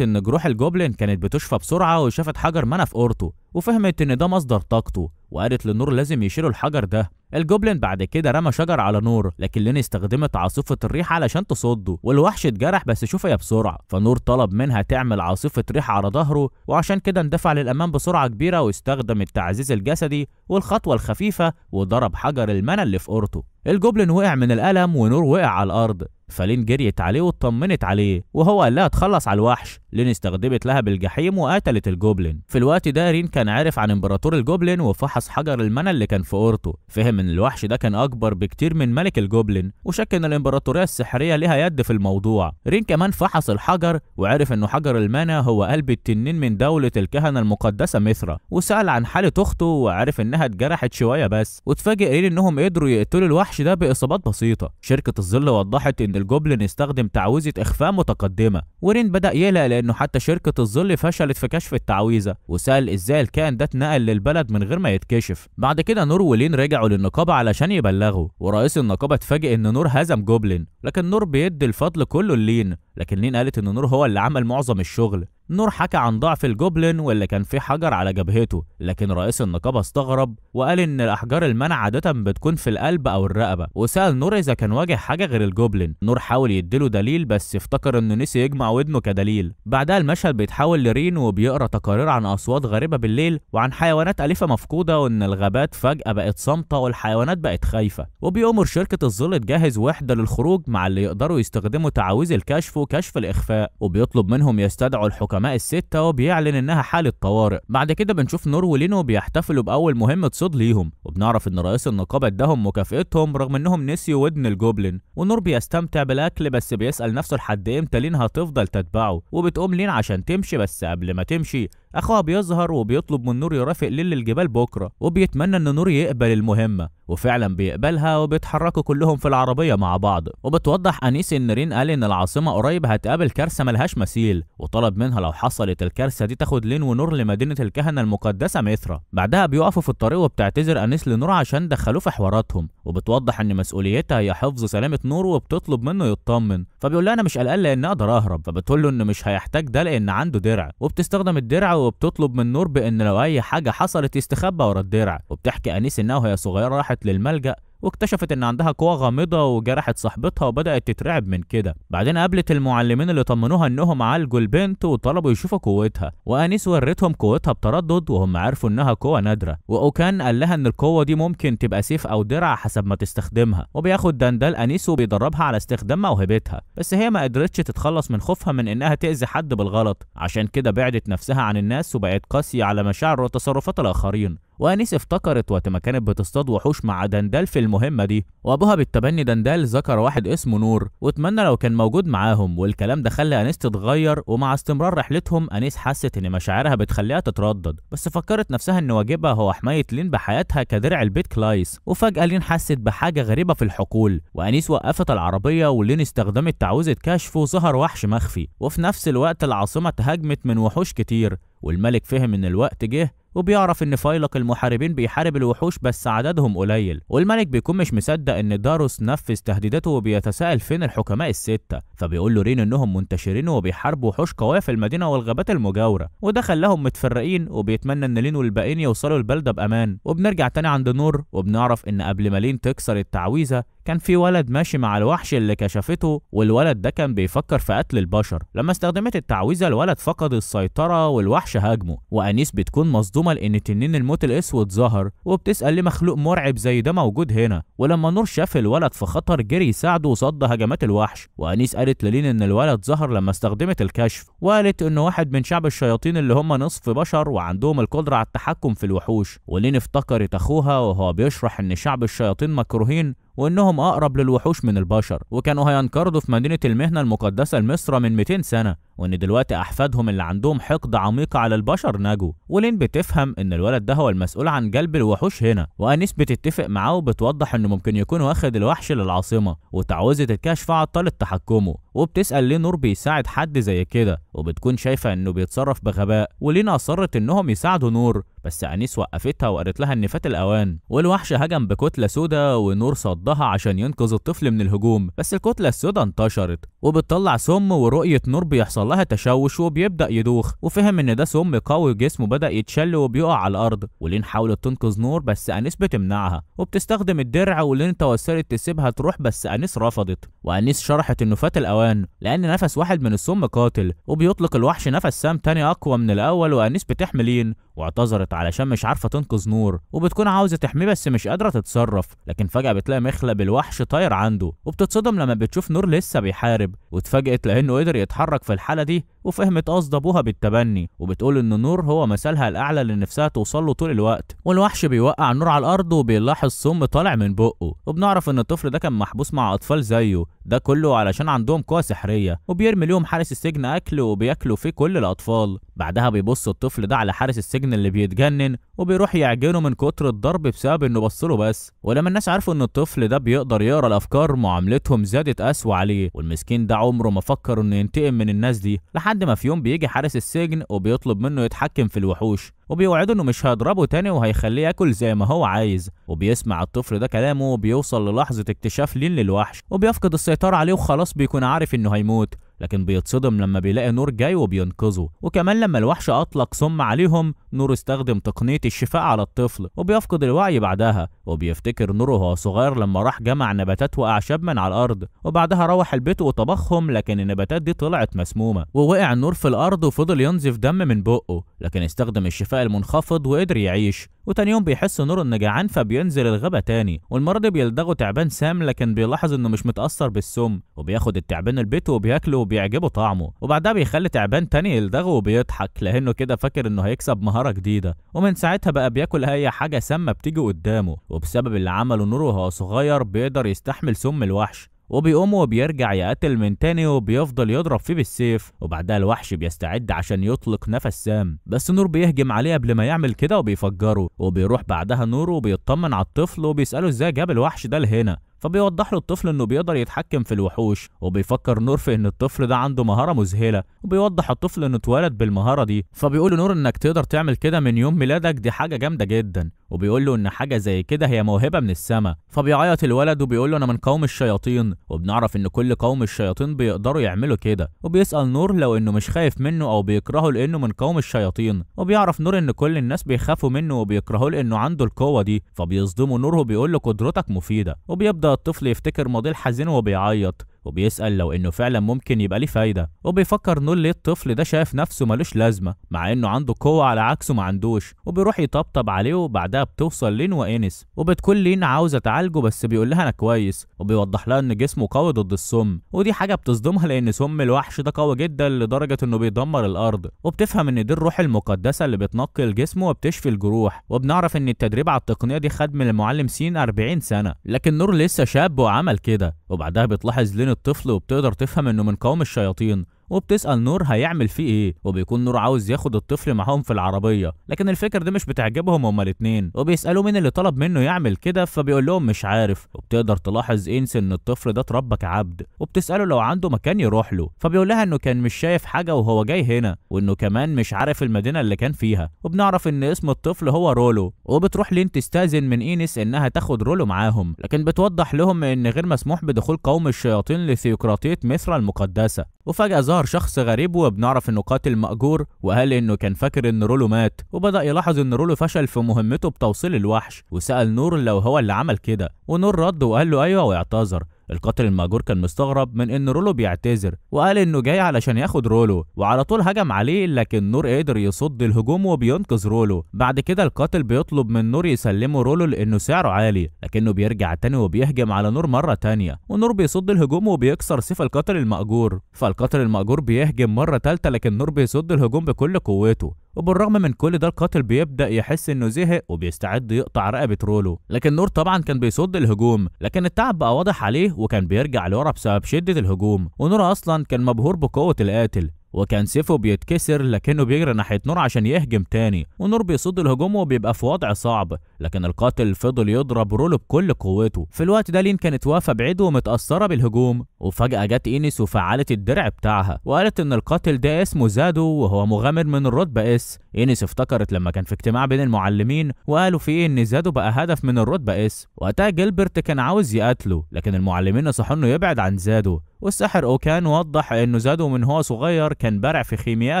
S1: ان جروح ال goblin كانت بتشفى بسرعة، وشافت حجر mana في قورته، وفهمت ان ده مصدر طاقته، وقالت لنور لازم يشيلوا الحجر ده. ال goblin بعد كده رمى شجر على نور، لكن لين استخدمت عاصفة الريح علشان تصده، والوحش اتجرح بس شفي بسرعة. فنور طلب منها تعمل عاصفة ريح على ظهره، وعشان كده اندفع للأمام بسرعة كبيرة واستخدم التعزيز الجسدي والخطوة الخفيفة وضرب حجر ال mana اللي في قورته. ال goblin وقع من الألم ونور وقع على الأرض، فلين جريت عليه واطمنت عليه، وهو قال لها تخلص على الوحش. لين استخدمت لها بالجحيم وقتلت ال goblin. في الوقت ده رين كان عارف عن امبراطور ال goblin وفحص حجر ال mana اللي كان في قورته، فهم ان الوحش ده كان اكبر بكتير من ملك ال goblin، وشك ان الامبراطورية السحريه ليها يد في الموضوع. رين كمان فحص الحجر وعرف انه حجر ال mana هو قلب التنين من دولة الكهنة المقدسة ميثرا، وسأل عن حاله اخته وعرف انها اتجرحت شوية بس. واتفاجئ رين انهم قدروا يقتلوا الوحش ده باصابات بسيطة. شركة الظل وضحت ان ال goblin استخدم تعويذه اخفاء متقدمة، ورين بدا يقلق لانه حتى شركة الظل فشلت في كشف التعويذه، وسال ازاي الكائن ده اتنقل للبلد من غير ما يتكشف. بعد كده نور ولين رجعوا للنقابه علشان يبلغوا، ورئيس النقابة اتفاجئ ان نور هزم goblin، لكن نور بيدي الفضل كله للين، لكن لين قالت ان نور هو اللي عمل معظم الشغل. نور حكى عن ضعف ال goblin واللي كان فيه حجر على جبهته، لكن رئيس النقابة استغرب وقال ان الاحجار ال mana عادة بتكون في القلب او الرقبة، وسأل نور اذا كان واجه حاجة غير ال goblin. نور حاول يديله دليل بس افتكر انه نسي يجمع ودنه كدليل. بعدها المشهد بيتحول لرين وبيقرا تقارير عن اصوات غريبة بالليل وعن حيوانات اليفه مفقودة، وان الغابات فجاة بقت صامته والحيوانات بقت خايفة، وبيأمر شركة الظل تجهز وحده للخروج مع اللي يقدروا يستخدموا تعاويذ الكشف وكشف الاخفاء، وبيطلب منهم يستدعوا الحكماء الستة، وبيعلن انها حالة طوارئ. بعد كده بنشوف نور ولينو بيحتفلوا باول مهمة صيد ليهم، وبنعرف ان رئيس النقابة اداهم مكافئتهم رغم انهم نسيوا ودن ال goblin. ونور بيستمتع بالاكل بس بيسأل نفسه لحد امتى لين هتفضل تتبعه، وبتقوم لين عشان تمشي، بس قبل ما تمشي اخوها بيظهر وبيطلب من نور يرافق لين للجبال بكره، وبيتمنى ان نور يقبل المهمة، وفعلا بيقبلها وبيتحركوا كلهم في العربية مع بعض. وبتوضح انيس ان رين قال ان العاصمة قريب هتقابل كارثة ملهاش مثيل، وطلب منها لو حصلت الكارثة دي تاخد لين ونور لمدينة الكهنة المقدسة ميثرا. بعدها بيقفوا في الطريق وبتعتذر انيس لنور عشان دخلوه في حواراتهم، وبتوضح ان مسؤوليتها هي حفظ سلامه نور، وبتطلب منه يطمن، فبيقول لها انا مش قلقان لان اقدر اهرب، فبتقول له انه مش هيحتاج ده لان عنده درع، وبتستخدم الدرع وبتطلب من نور بان لو اي حاجة حصلت يستخبى ورا الدرع. وبتحكي انيس انها وهي صغيرة راحت للملجأ واكتشفت ان عندها قوة غامضة وجرحت صاحبتها وبدأت تترعب من كده. بعدين قابلت المعلمين اللي طمنوها انهم عالجوا البنت وطلبوا يشوفوا قوتها، وانيس ورتهم قوتها بتردد وهم عرفوا انها قوة نادرة، واوكان قال لها ان القوة دي ممكن تبقى سيف او درع حسب ما تستخدمها. وبياخد دندال انيس وبيدربها على استخدام موهبتها، بس هي ما قدرتش تتخلص من خوفها من انها تأذي حد بالغلط، عشان كده بعدت نفسها عن الناس وبقت قاسية على مشاعر وتصرفات الاخرين. وانيس افتكرت وقت ما كانت بتصطاد وحوش مع دندال في المهمة دي، وابوها بالتبني دندال ذكر واحد اسمه نور واتمنى لو كان موجود معاهم، والكلام ده خلى انيس تتغير. ومع استمرار رحلتهم انيس حست ان مشاعرها بتخليها تتردد، بس فكرت نفسها ان واجبها هو حماية لين بحياتها كدرع البيت كلايس. وفجاة لين حست بحاجة غريبة في الحقول، وانيس وقفت العربية ولين استخدمت تعويذه كشف وظهر وحش مخفي. وفي نفس الوقت العاصمة تهاجمت من وحوش كتير، والملك فهم ان الوقت جه وبيعرف ان فيلق المحاربين بيحارب الوحوش بس عددهم قليل. والملك بيكون مش مصدق ان داروس نفذ تهديداته وبيتساءل فين الحكماء الستة، فبيقول له رين انهم منتشرين وبيحاربوا وحوش قوية في المدينة والغابات المجاورة، وده خلاهم متفرقين، وبيتمنى ان لين والباقيين يوصلوا البلدة بامان. وبنرجع تاني عند نور وبنعرف ان قبل ما لين تكسر التعويذة كان في ولد ماشي مع الوحش اللي كشفته، والولد ده كان بيفكر في قتل البشر. لما استخدمت التعويذة الولد فقد السيطرة والوحش هاجمه، وانيس بتكون مصدومة مصدومة لان تنين الموت الاسود ظهر، وبتسال ليه مخلوق مرعب زي ده موجود هنا. ولما نور شاف الولد في خطر جري يساعده وصد هجمات الوحش. وانيس قالت للين ان الولد ظهر لما استخدمت الكشف، وقالت انه واحد من شعب الشياطين اللي هم نصف بشر وعندهم القدرة على التحكم في الوحوش. ولين افتكرت اخوها وهو بيشرح ان شعب الشياطين مكروهين وانهم اقرب للوحوش من البشر، وكانوا هينقرضوا في مدينة المهنة المقدسة المصرة من 200 سنة، وان دلوقتي احفادهم اللي عندهم حقد عميق على البشر نجوا. ولين بتفهم ان الولد ده هو المسؤول عن جلب الوحوش هنا، وانيس بتتفق معاه وبتوضح انه ممكن يكون واخد الوحش للعاصمه، وتعويذه الكشف عطلت تحكمه. وبتسال ليه نور بيساعد حد زي كده، وبتكون شايفه انه بيتصرف بغباء. ولين اصرت انهم يساعدوا نور، بس انيس وقفتها وقالت لها ان فات الاوان. والوحش هجم بكتله سودا ونور صدها عشان ينقذ الطفل من الهجوم، بس الكتلة السودا انتشرت وبتطلع سم، ورؤية نور بيحصل لها تشوش وبيبدا يدوخ، وفهم ان ده سم قوي وجسمه بدا يتشل وبيقع على الارض. ولين حاولت تنقذ نور بس انيس بتمنعها وبتستخدم الدرع، ولين توسلت تسيبها تروح بس انيس رفضت. وانيس شرحت انه فات الاوان لان نفس واحد من السم قاتل، وبيطلق الوحش نفس سام تاني اقوى من الاول. وانيس بتحمي لين واعتذرت علشان مش عارفه تنقذ نور، وبتكون عاوزه تحميه بس مش قادرة تتصرف. لكن فجاة بتلاقي مخلب الوحش طاير عنده، وبتتصدم لما بتشوف نور لسه بيحارب، واتفاجئت لانه قدر يتحرك في الحالة دي، وفهمت قصد ابوها بالتبني، وبتقول ان نور هو مثلها الاعلى اللي نفسها توصل له طول الوقت. والوحش بيوقع نور على الارض وبيلاحظ سم طالع من بقه، وبنعرف ان الطفل ده كان محبوس مع اطفال زيه، ده كله علشان عندهم قوة سحريه، وبيرمي ليهم حارس السجن اكل وبياكلوا فيه كل الاطفال. بعدها بيبص الطفل ده على حارس السجن اللي بيتجنن وبيروح يعجنه من كتر الضرب بسبب انه بصله بس. ولما الناس عرفوا ان الطفل ده بيقدر يقرا الافكار معاملتهم زادت قسوة عليه، والمسكين ده عمره ما فكر انه ينتقم من الناس دي، لحد ما في يوم بيجي حارس السجن وبيطلب منه يتحكم في الوحوش، وبيوعده انه مش هيضربه تاني وهيخليه ياكل زي ما هو عايز. وبيسمع الطفل ده كلامه وبيوصل للحظة اكتشاف لين للوحش، وبيفقد السيطرة عليه وخلاص بيكون عارف انه هيموت. لكن بيتصدم لما بيلاقي نور جاي وبينقذه. وكمان لما الوحش اطلق سم عليهم نور استخدم تقنية الشفاء على الطفل وبيفقد الوعي بعدها. وبيفتكر نور وهو صغير لما راح جمع نباتات واعشاب من على الارض، وبعدها روح البيت وطبخهم، لكن النباتات دي طلعت مسمومة، ووقع النور في الارض وفضل ينزف دم من بقه، لكن استخدم الشفاء المنخفض وقدر يعيش. وتاني يوم بيحس نور انه جعان فبينزل الغابة تاني، والمرة دي بيلدغه تعبان سام، لكن بيلاحظ انه مش متأثر بالسم، وبياخد التعبان البيت وبياكله وبيعجبه طعمه. وبعدها بيخلي تعبان تاني يلدغه وبيضحك لانه كده فاكر انه هيكسب مهارة جديدة، ومن ساعتها بقى بياكل اي حاجة سامة بتيجي قدامه. وبسبب اللي عمله نور وهو صغير بيقدر يستحمل سم الوحش، وبيقوم وبيرجع يقتل من تاني وبيفضل يضرب فيه بالسيف. وبعدها الوحش بيستعد عشان يطلق نفس سام، بس نور بيهجم عليه قبل ما يعمل كده وبيفجره. وبيروح بعدها نور وبيطمن على الطفل وبيسأله ازاي جاب الوحش ده لهنا، فبيوضح له الطفل انه بيقدر يتحكم في الوحوش. وبيفكر نور في ان الطفل ده عنده مهارة مذهلة، وبيوضح الطفل انه اتولد بالمهارة دي، فبيقول نور انك تقدر تعمل كده من يوم ميلادك، دي حاجة جامدة جدا. وبيقول له ان حاجة زي كده هي موهبة من السماء، فبيعيط الولد وبيقول له انا من قوم الشياطين، وبنعرف ان كل قوم الشياطين بيقدروا يعملوا كده. وبيسأل نور لو انه مش خايف منه او بيكرهه لانه من قوم الشياطين، وبيعرف نور ان كل الناس بيخافوا منه وبيكرهوه لانه عنده القوة دي، فبيصدمه نور وبيقول له قدرتك مفيدة. وبيبدأ الطفل يفتكر ماضيه الحزين وبيعيط، وبيسأل لو انه فعلا ممكن يبقى ليه فايدة. وبيفكر نور ليه الطفل ده شايف نفسه ملوش لازمة مع انه عنده قوة على عكسه ما عندوش، وبيروح يطبطب عليه. وبعدها بتوصل لين وانس، وبتكون لين عاوزة تعالجه بس بيقول لها انا كويس، وبيوضح لها ان جسمه قوي ضد السم، ودي حاجة بتصدمها لان سم الوحش ده قوي جدا لدرجة انه بيدمر الارض. وبتفهم ان دي الروح المقدسة اللي بتنقي الجسم وبتشفي الجروح. وبنعرف ان التدريب على التقنية دي خد من المعلم سين 40 سنة، لكن نور لسه شاب وعمل كده. وبعدها بتلاحظ لين الطفل وبتقدر تفهم انه من قوم الشياطين، وبتسأل نور هيعمل فيه ايه، وبيكون نور عاوز ياخد الطفل معاهم في العربية، لكن الفكرة دي مش بتعجبهم هما الاتنين، وبيسألوا مين اللي طلب منه يعمل كده، فبيقول لهم مش عارف. وبتقدر تلاحظ انس ان الطفل ده اتربى كعبد، وبتسأله لو عنده مكان يروح له، فبيقول لها انه كان مش شايف حاجة وهو جاي هنا، وانه كمان مش عارف المدينة اللي كان فيها. وبنعرف ان اسم الطفل هو رولو، وبتروح لين تستأذن من انس انها تاخد رولو معاهم، لكن بتوضح لهم ان غير مسموح بدخول قوم الشياطين لثيوقراطية مصر المقدسة. وفجأة ظهر شخص غريب، وبنعرف انه قاتل مأجور، وقال انه كان فاكر ان رولو مات، وبدأ يلاحظ ان رولو فشل في مهمته بتوصيل الوحش، وسأل نور لو هو اللي عمل كده، ونور رد وقال له ايوه واعتذر. القاتل المأجور كان مستغرب من ان رولو بيعتذر وقال انه جاي علشان ياخد رولو، وعلى طول هجم عليه، لكن نور قدر يصد الهجوم وبينقذ رولو. بعد كده القاتل بيطلب من نور يسلمه رولو لانه سعره عالي، لكنه بيرجع تاني وبيهجم على نور مرة تانية، ونور بيصد الهجوم وبيكسر سيف القاتل المأجور. فالقاتل المأجور بيهجم مرة تالتة، لكن نور بيصد الهجوم بكل قوته. وبالرغم من كل ده القاتل بيبدأ يحس انه زهق وبيستعد يقطع رقبة رولو، لكن نور طبعا كان بيصد الهجوم، لكن التعب بقى واضح عليه وكان بيرجع لورا بسبب شدة الهجوم. ونور اصلا كان مبهور بقوة القاتل وكان سيفه بيتكسر، لكنه بيجري ناحية نور عشان يهجم تاني، ونور بيصد الهجوم وبيبقى في وضع صعب، لكن القاتل فضل يضرب رولو بكل قوته. في الوقت ده لين كانت واقفة بعيد ومتأثرة بالهجوم، وفجأة جت إينيس وفعلت الدرع بتاعها وقالت إن القاتل ده اسمه زادو وهو مغامر من الرتبة S. إينيس افتكرت لما كان في اجتماع بين المعلمين وقالوا فيه إن زادو بقى هدف من الرتبة S. وقتها جيلبرت كان عاوز يقتله، لكن المعلمين نصحوه إنه يبعد عن زادو. والساحر أوكان وضح إنه زادو من هو صغير كان بارع في خيمياء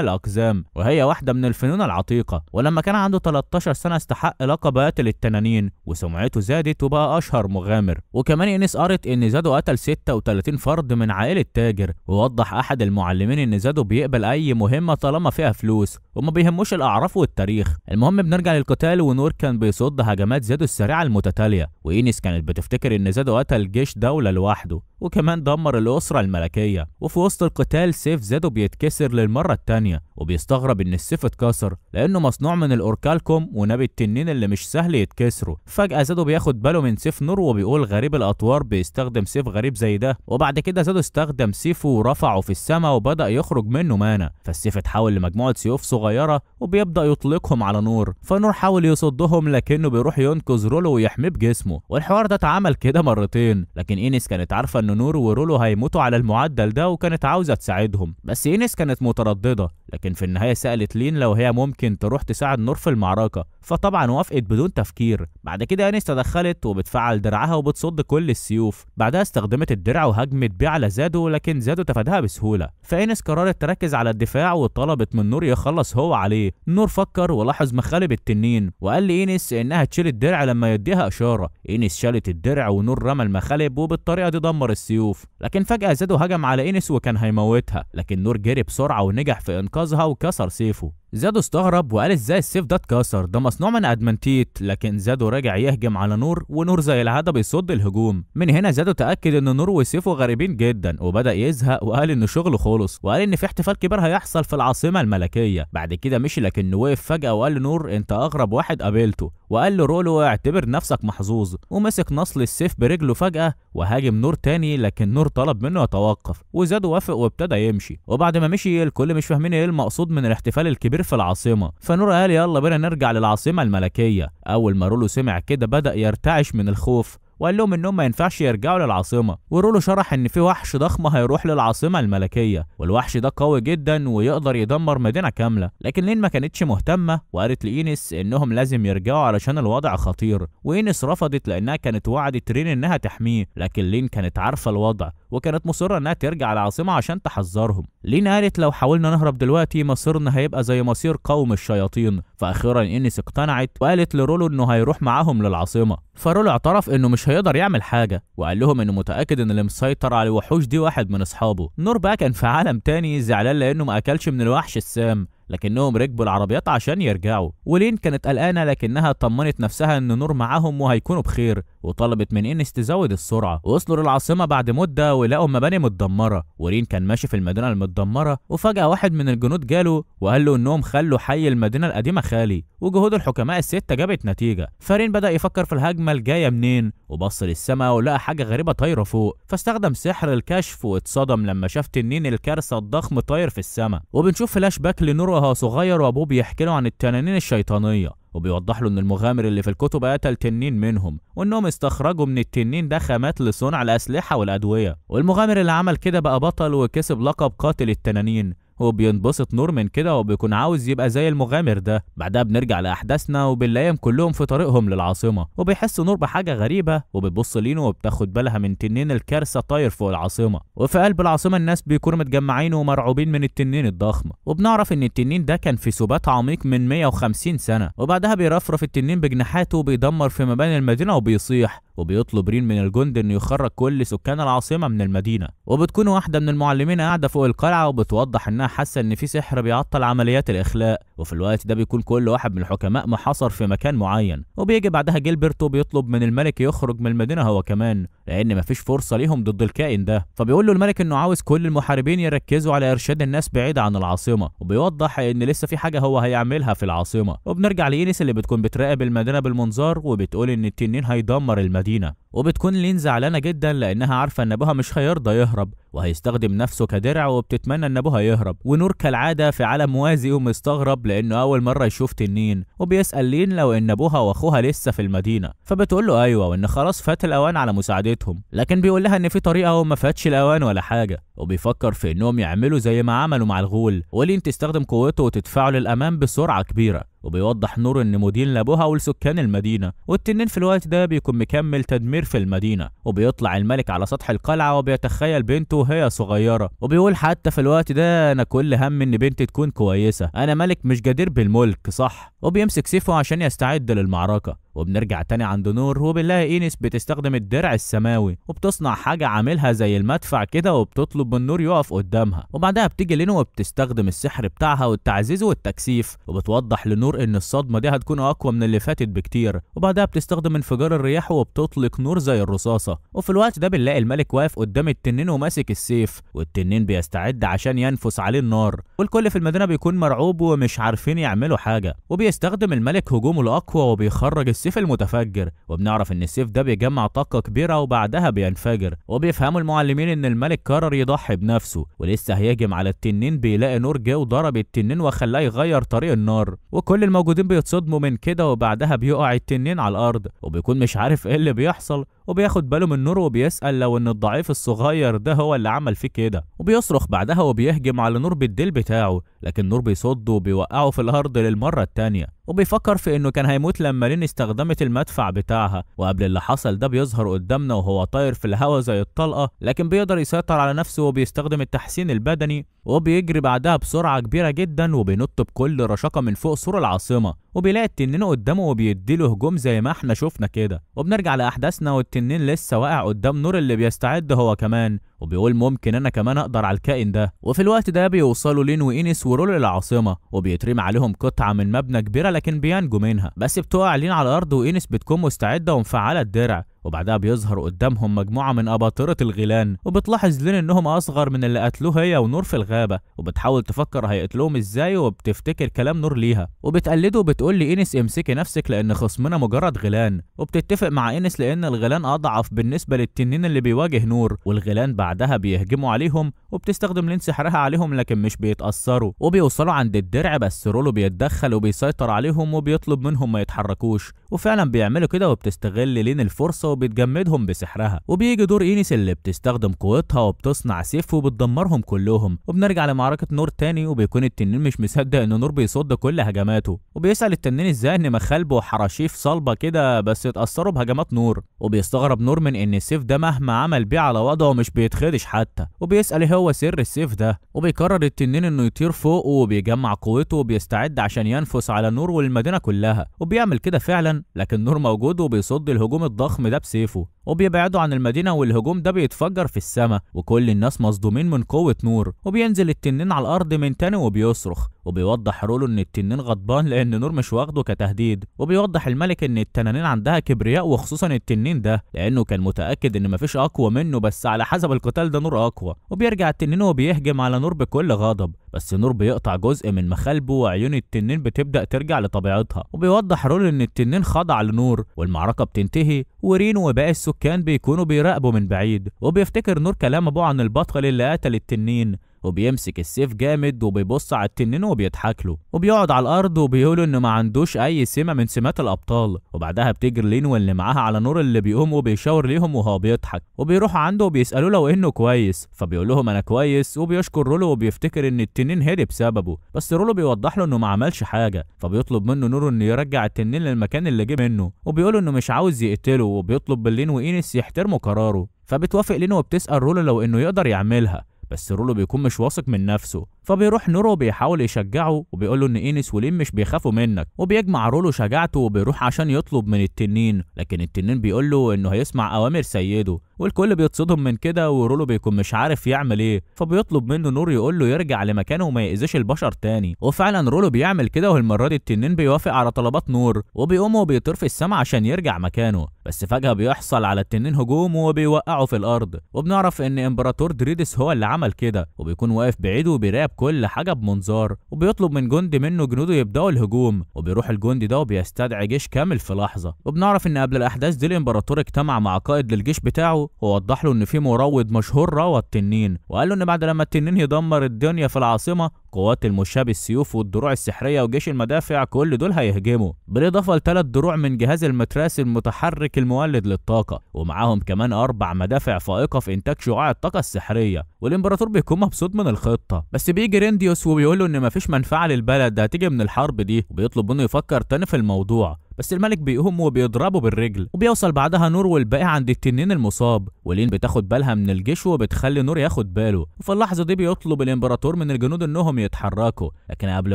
S1: الأقزام، وهي واحدة من الفنون العتيقة، ولما كان عنده 13 سنة استحق لقب قاتل التنانين وسمعته زادت وبقى أشهر مغامر. وكمان إينيس قرت إن زادو قتل 36 فرد من عائلة تاجر، ووضح أحد المعلمين إن زادو بيقبل أي مهمة طالما فيها فلوس وما بيهموش الأعراف والتاريخ. المهم بنرجع للقتال، ونور كان بيصد هجمات زادو السريعة المتتالية، وإينيس كانت بتفتكر إن زادو قتل جيش دولة لوحده وكمان دمر الأسرة الملكية. وفي وسط القتال سيف زادو بيتكسر للمرة التانية، وبيستغرب إن السيف اتكسر لأنه مصنوع من الأوركالكوم ونبي التنين اللي مش سهل يتكسره. فجأة زادو بياخد باله من سيف نور وبيقول غريب الأطوار بيستخدم سيف غريب زي ده. وبعد كده زادو استخدم سيفه ورفعه في السماء وبدأ يخرج منه mana، فالسيف اتحول لمجموعة سيوف صغيرة وبيبدأ يطلقهم على نور. فنور حاول يصدهم لكنه بيروح ينقذ رولو ويحميه بجسمه، والحوار ده اتعمل كده مرتين، لكن إينيس كانت عارفة إن نور ورولو هيموتوا على المعدل ده وكانت عاوزة تساعدهم، بس إينيس كانت مترددة، لكن في النهاية سألت لين لو هي ممكن تروح تساعد نور في المعركة، فطبعا وافقت بدون تفكير. بعد كده إينيس تدخلت وبتفعل درعها وبتصد كل السيوف، بعدها استخدمت الدرع وهجمت بيه على زادو، لكن زادو تفادها بسهولة. فإينيس قررت تركز على الدفاع وطلبت من نور يخلص هو عليه. نور فكر ولاحظ مخالب التنين وقال لإينيس إنها تشيل الدرع لما يديها إشارة. إينيس شالت الدرع ونور رمى المخالب وبالطريقة دي دمر السيوف، لكن فجأة زادو هجم على إينيس وكان هيموتها، لكن نور جري بسرعة ونجح في إنقاذها وكسر سيفه. زادو استغرب وقال ازاي السيف ده اتكسر، ده مصنوع من ادمنتيت، لكن زادو رجع يهجم على نور ونور زي العادة بيصد الهجوم. من هنا زادو تاكد ان نور وسيفه غريبين جدا وبدا يزهق وقال ان شغله خلص، وقال ان في احتفال كبير هيحصل في العاصمة الملكية. بعد كده مشي، لكنه وقف فجاة وقال لنور انت اغرب واحد قابلته، وقال لرولو اعتبر نفسك محظوظ، ومسك نصل السيف برجله فجاة وهاجم نور تاني، لكن نور طلب منه يتوقف وزادو وافق وابتدى يمشي. وبعد ما مشي الكل مش فاهمين ايه المقصود من الاحتفال الكبير في العاصمة، فنور قال يلا بينا نرجع للعاصمة الملكية. أول ما رولو سمع كده بدأ يرتعش من الخوف وقال لهم انهم ما ينفعش يرجعوا للعاصمة. ورولو شرح ان في وحش ضخم هيروح للعاصمة الملكية، والوحش ده قوي جدا ويقدر يدمر مدينة كاملة، لكن لين ما كانتش مهتمة وقالت لإينيس انهم لازم يرجعوا علشان الوضع خطير. وإينيس رفضت لانها كانت وعدت رين انها تحميه، لكن لين كانت عارفة الوضع وكانت مصرة انها ترجع العاصمة عشان تحذرهم. لين قالت لو حاولنا نهرب دلوقتي مصيرنا هيبقى زي مصير قوم الشياطين. فاخيرا إينيس اقتنعت وقالت لرولو انه هيروح معاهم للعاصمة. فرولو اعترف انه مش هيقدر يعمل حاجة وقال لهم انه متأكد ان اللي مسيطر على الوحوش دي واحد من اصحابه. نور بقى كان في عالم تاني زعلان لانه ما اكلش من الوحش السام، لكنهم ركبوا العربيات عشان يرجعوا. ولين كانت قلقانة لكنها طمنت نفسها ان نور معاهم وهيكونوا بخير، وطلبت من إينيس تزود السرعة. وصلوا للعاصمه بعد مده ولقوا مباني متدمره، ورين كان ماشي في المدينة المتدمره وفجاة واحد من الجنود جاله وقال له انهم خلوا حي المدينة القديمة خالي، وجهود الحكماء الستة جابت نتيجة. فرين بدا يفكر في الهجمة الجاية منين، وبص للسماء ولقى حاجة غريبة طايره فوق، فاستخدم سحر الكشف واتصدم لما شاف تنين الكارثة الضخم طاير في السماء. وبنشوف فلاش باك لنور وهو صغير وابوه بيحكي له عن التنانين الشيطانية، وبيوضح له ان المغامر اللي في الكتب قتل تنين منهم، وانهم استخرجوا من التنين ده خامات لصنع الاسلحة والادوية، والمغامر اللي عمل كده بقى بطل وكسب لقب قاتل التنانين. وبينبسط نور من كده وبيكون عاوز يبقى زي المغامر ده. بعدها بنرجع لاحداثنا وبنلاقيهم كلهم في طريقهم للعاصمه، وبيحس نور بحاجة غريبة وبتبص لينو وبتاخد بالها من تنين الكارثة طاير فوق العاصمة. وفي قلب العاصمة الناس بيكونوا متجمعين ومرعوبين من التنين الضخم، وبنعرف ان التنين ده كان في سبات عميق من 150 سنة. وبعدها بيرفرف التنين بجناحاته وبيدمر في مباني المدينة وبيصيح، وبيطلب رين من الجند انه يخرج كل سكان العاصمة من المدينة. وبتكون واحدة من المعلمين قاعدة فوق القلعة وبتوضح انها حاسه ان في سحر بيعطل عمليات الاخلاء. وفي الوقت ده بيكون كل واحد من الحكماء محاصر في مكان معين. وبيجي بعدها جيلبرت وبيطلب من الملك يخرج من المدينة هو كمان، لان مفيش فرصة ليهم ضد الكائن ده. فبيقول له الملك انه عاوز كل المحاربين يركزوا على ارشاد الناس بعيد عن العاصمة، وبيوضح ان لسه في حاجة هو هيعملها في العاصمة. وبنرجع لإينيس اللي بتكون بتراقب المدينة بالمنظار وبتقول ان التنين هيدمر المدينة. وبتكون لين زعلانة جدا لانها عارفه ان ابوها مش هيرضى يهرب وهيستخدم نفسه كدرع، وبتتمنى ان ابوها يهرب. ونور كالعادة في عالم موازي ومستغرب لانه اول مرة يشوف تنين، وبيسال لين لو ان ابوها واخوها لسه في المدينة، فبتقول له ايوه وان خلاص فات الاوان على مساعدتهم، لكن بيقول لها ان في طريقه وما فاتش الاوان ولا حاجة، وبيفكر في انهم يعملوا زي ما عملوا مع الغول، ولين تستخدم قوته وتدفعه للامام بسرعة كبيرة. وبيوضح نور ان مدين لابوها ولسكان المدينة، والتنين في الوقت ده بيكون مكمل تدمير في المدينة. وبيطلع الملك على سطح القلعة وبيتخيل بنته وهي صغيرة، وبيقول حتى في الوقت ده انا كل هم ان بنتي تكون كويسة، انا ملك مش جدير بالملك صح؟ وبيمسك سيفه عشان يستعد للمعركة. وبنرجع تاني عند نور وبنلاقي إينيس بتستخدم الدرع السماوي وبتصنع حاجة عاملها زي المدفع كده، وبتطلب من نور يقف قدامها. وبعدها بتيجي لين وبتستخدم السحر بتاعها والتعزيز والتكثيف، وبتوضح لنور ان الصدمة دي هتكون اقوى من اللي فاتت بكتير. وبعدها بتستخدم انفجار الرياح وبتطلق نور زي الرصاصة. وفي الوقت ده بنلاقي الملك واقف قدام التنين وماسك السيف، والتنين بيستعد عشان ينفس عليه النار، والكل في المدينة بيكون مرعوب ومش عارفين يعملوا حاجة. وبيستخدم الملك هجومه الاقوى وبيخرج السيف المتفجر، وبنعرف ان السيف ده بيجمع طاقة كبيرة وبعدها بينفجر. وبيفهموا المعلمين ان الملك قرر يضحي بنفسه ولسه هيهجم على التنين، بيلاقي نور جه وضرب التنين وخلاه يغير طريق النار، وكل الموجودين بيتصدموا من كده. وبعدها بيقع التنين على الارض وبيكون مش عارف ايه اللي بيحصل، وبياخد باله من نور وبيسأل لو ان الضعيف الصغير ده هو اللي عمل فيه كده، وبيصرخ بعدها وبيهجم على نور بالديل بتاعه، لكن نور بيصده وبيوقعه في الارض للمرة التانية. وبيفكر في انه كان هيموت لما لين استخدمت المدفع بتاعها. وقبل اللي حصل ده بيظهر قدامنا وهو طاير في الهوا زي الطلقة، لكن بيقدر يسيطر على نفسه وبيستخدم التحسين البدني، وبيجري بعدها بسرعة كبيرة جدا وبينط بكل رشاقه من فوق سور العاصمة، وبيلاقي التنين قدامه وبيديله هجوم زي ما احنا شفنا كده. وبنرجع لاحداثنا والتنين لسه واقع قدام نور اللي بيستعد هو كمان، وبيقول ممكن انا كمان اقدر على الكائن ده. وفي الوقت ده بيوصلوا لين وإينيس ورول العاصمة، وبيترمي عليهم قطعه من مبنى كبيرة لكن بينجوا منها، بس بتقع لين على الارض وإينيس بتكون مستعدة ومفعله الدرع. وبعدها بيظهر قدامهم مجموعة من اباطره الغيلان، وبتلاحظ لين انهم اصغر من اللي قتلوه هي ونور في الغابة، وبتحاول تفكر هيقتلوهم ازاي، وبتفتكر كلام نور ليها وبتقلده وبتقول لإينيس امسكي نفسك لان خصمنا مجرد غيلان. وبتتفق مع إينيس لان الغيلان اضعف بالنسبة للتنين اللي بيواجه نور، والغيلان بعدها بيهجموا عليهم، وبتستخدم لين سحرها عليهم لكن مش بيتأثروا. وبيوصلوا عند الدرع بس رولو بيتدخل وبيسيطر عليهم وبيطلب منهم ما يتحركوش، وفعلا بيعملوا كده، وبتستغل لين الفرصة وبتجمدهم بسحرها. وبيجي دور إينيس اللي بتستخدم قوتها وبتصنع سيف وبتدمرهم كلهم. وبنرجع لمعركة نور تاني، وبيكون التنين مش مصدق ان نور بيصد كل هجماته، وبيسأل التنين ازاي ان مخالبه وحراشيف صلبة كده بس اتأثروا بهجمات نور. وبيستغرب نور من ان السيف ده مهما عمل بيه على وضعه مش بيتخدش حتى، وبيسأل ايه هو سر السيف ده. وبيقرر التنين انه يطير فوقه وبيجمع قوته وبيستعد عشان ينفس على نور والمدينة كلها، وبيعمل كده فعلا، لكن نور موجود وبيصد الهجوم الضخم ده بسيفه، وبيبعدوا عن المدينة والهجوم ده بيتفجر في السماء، وكل الناس مصدومين من قوة نور. وبينزل التنين على الأرض من تاني وبيصرخ، وبيوضح رولو إن التنين غضبان لأن نور مش واخده كتهديد. وبيوضح الملك إن التنانين عندها كبرياء وخصوصا التنين ده، لأنه كان متأكد إن مفيش أقوى منه، بس على حسب القتال ده نور أقوى. وبيرجع التنين وبيهجم على نور بكل غضب، بس نور بيقطع جزء من مخالبه وعيون التنين بتبدأ ترجع لطبيعتها. وبيوضح رولو إن التنين خضع لنور، والمعركة بتنتهي، ورين وباقي السكان بيكونوا بيراقبوا من بعيد. وبيفتكر نور كلام ابوه عن البطل اللي قتل التنين، وبيمسك السيف جامد وبيبص على التنين وبيضحك له، وبيقعد على الارض وبيقول انه ما عندوش اي سمه من سمات الابطال. وبعدها بتجري لين واللي معاها على نور اللي بيقوم وبيشاور ليهم وهو بيضحك، وبيروحوا عنده وبيسالوه لو انه كويس، فبيقول لهم انا كويس، وبيشكر رولو وبيفتكر ان التنين هدي بسببه، بس رولو بيوضح له انه ما عملش حاجة. فبيطلب منه نور انه يرجع التنين للمكان اللي جه منه، وبيقول انه مش عاوز يقتله، وبيطلب من لين وإينيس يحترموا قراره. فبتوافق لين وبتسال رولو لو انه يقدر يعملها، بس رولو بيكون مش واثق من نفسه. فبيروح نور وبيحاول يشجعه وبيقول له ان اينس ولين مش بيخافوا منك، وبيجمع رولو شجاعته وبيروح عشان يطلب من التنين، لكن التنين بيقول له انه هيسمع اوامر سيده، والكل بيتصدم من كده، ورولو بيكون مش عارف يعمل ايه، فبيطلب منه نور يقول له يرجع لمكانه وما يأذيش البشر تاني، وفعلا رولو بيعمل كده، والمرة دي التنين بيوافق على طلبات نور وبيقوم وبيطير في السما عشان يرجع مكانه، بس فجأة بيحصل على التنين هجوم وبيوقعه في الارض، وبنعرف ان امبراطور دريدس هو اللي عمل كده، وبيكون واقف بعيد وبيراقب كل حاجة بمنظار، وبيطلب من جندي منه جنوده يبداوا الهجوم، وبيروح الجندي ده وبيستدعي جيش كامل في لحظة. وبنعرف ان قبل الاحداث دي الامبراطور اجتمع مع قائد للجيش بتاعه ووضح له ان في مروض مشهور روى التنين، وقال له ان بعد لما التنين يدمر الدنيا في العاصمة قوات المشاة بالسيوف والدروع السحريه وجيش المدافع كل دول هيهجموا، بالاضافة لثلاث دروع من جهاز المتراس المتحرك المولد للطاقة، ومعاهم كمان 4 مدافع فائقة في انتاج شعاع الطاقة السحريه. والامبراطور بيكون مبسوط من الخطة، بس بيجي رينديوس وبيقول له ان مفيش منفعه للبلد هتيجي من الحرب دي، وبيطلب منه يفكر تاني في الموضوع، بس الملك بيقوم وبيضربه بالرجل. وبيوصل بعدها نور والباقي عند التنين المصاب، ولين بتاخد بالها من الجيش وبتخلي نور ياخد باله، وفي اللحظة دي بيطلب الامبراطور من الجنود انهم يتحركوا، لكن قبل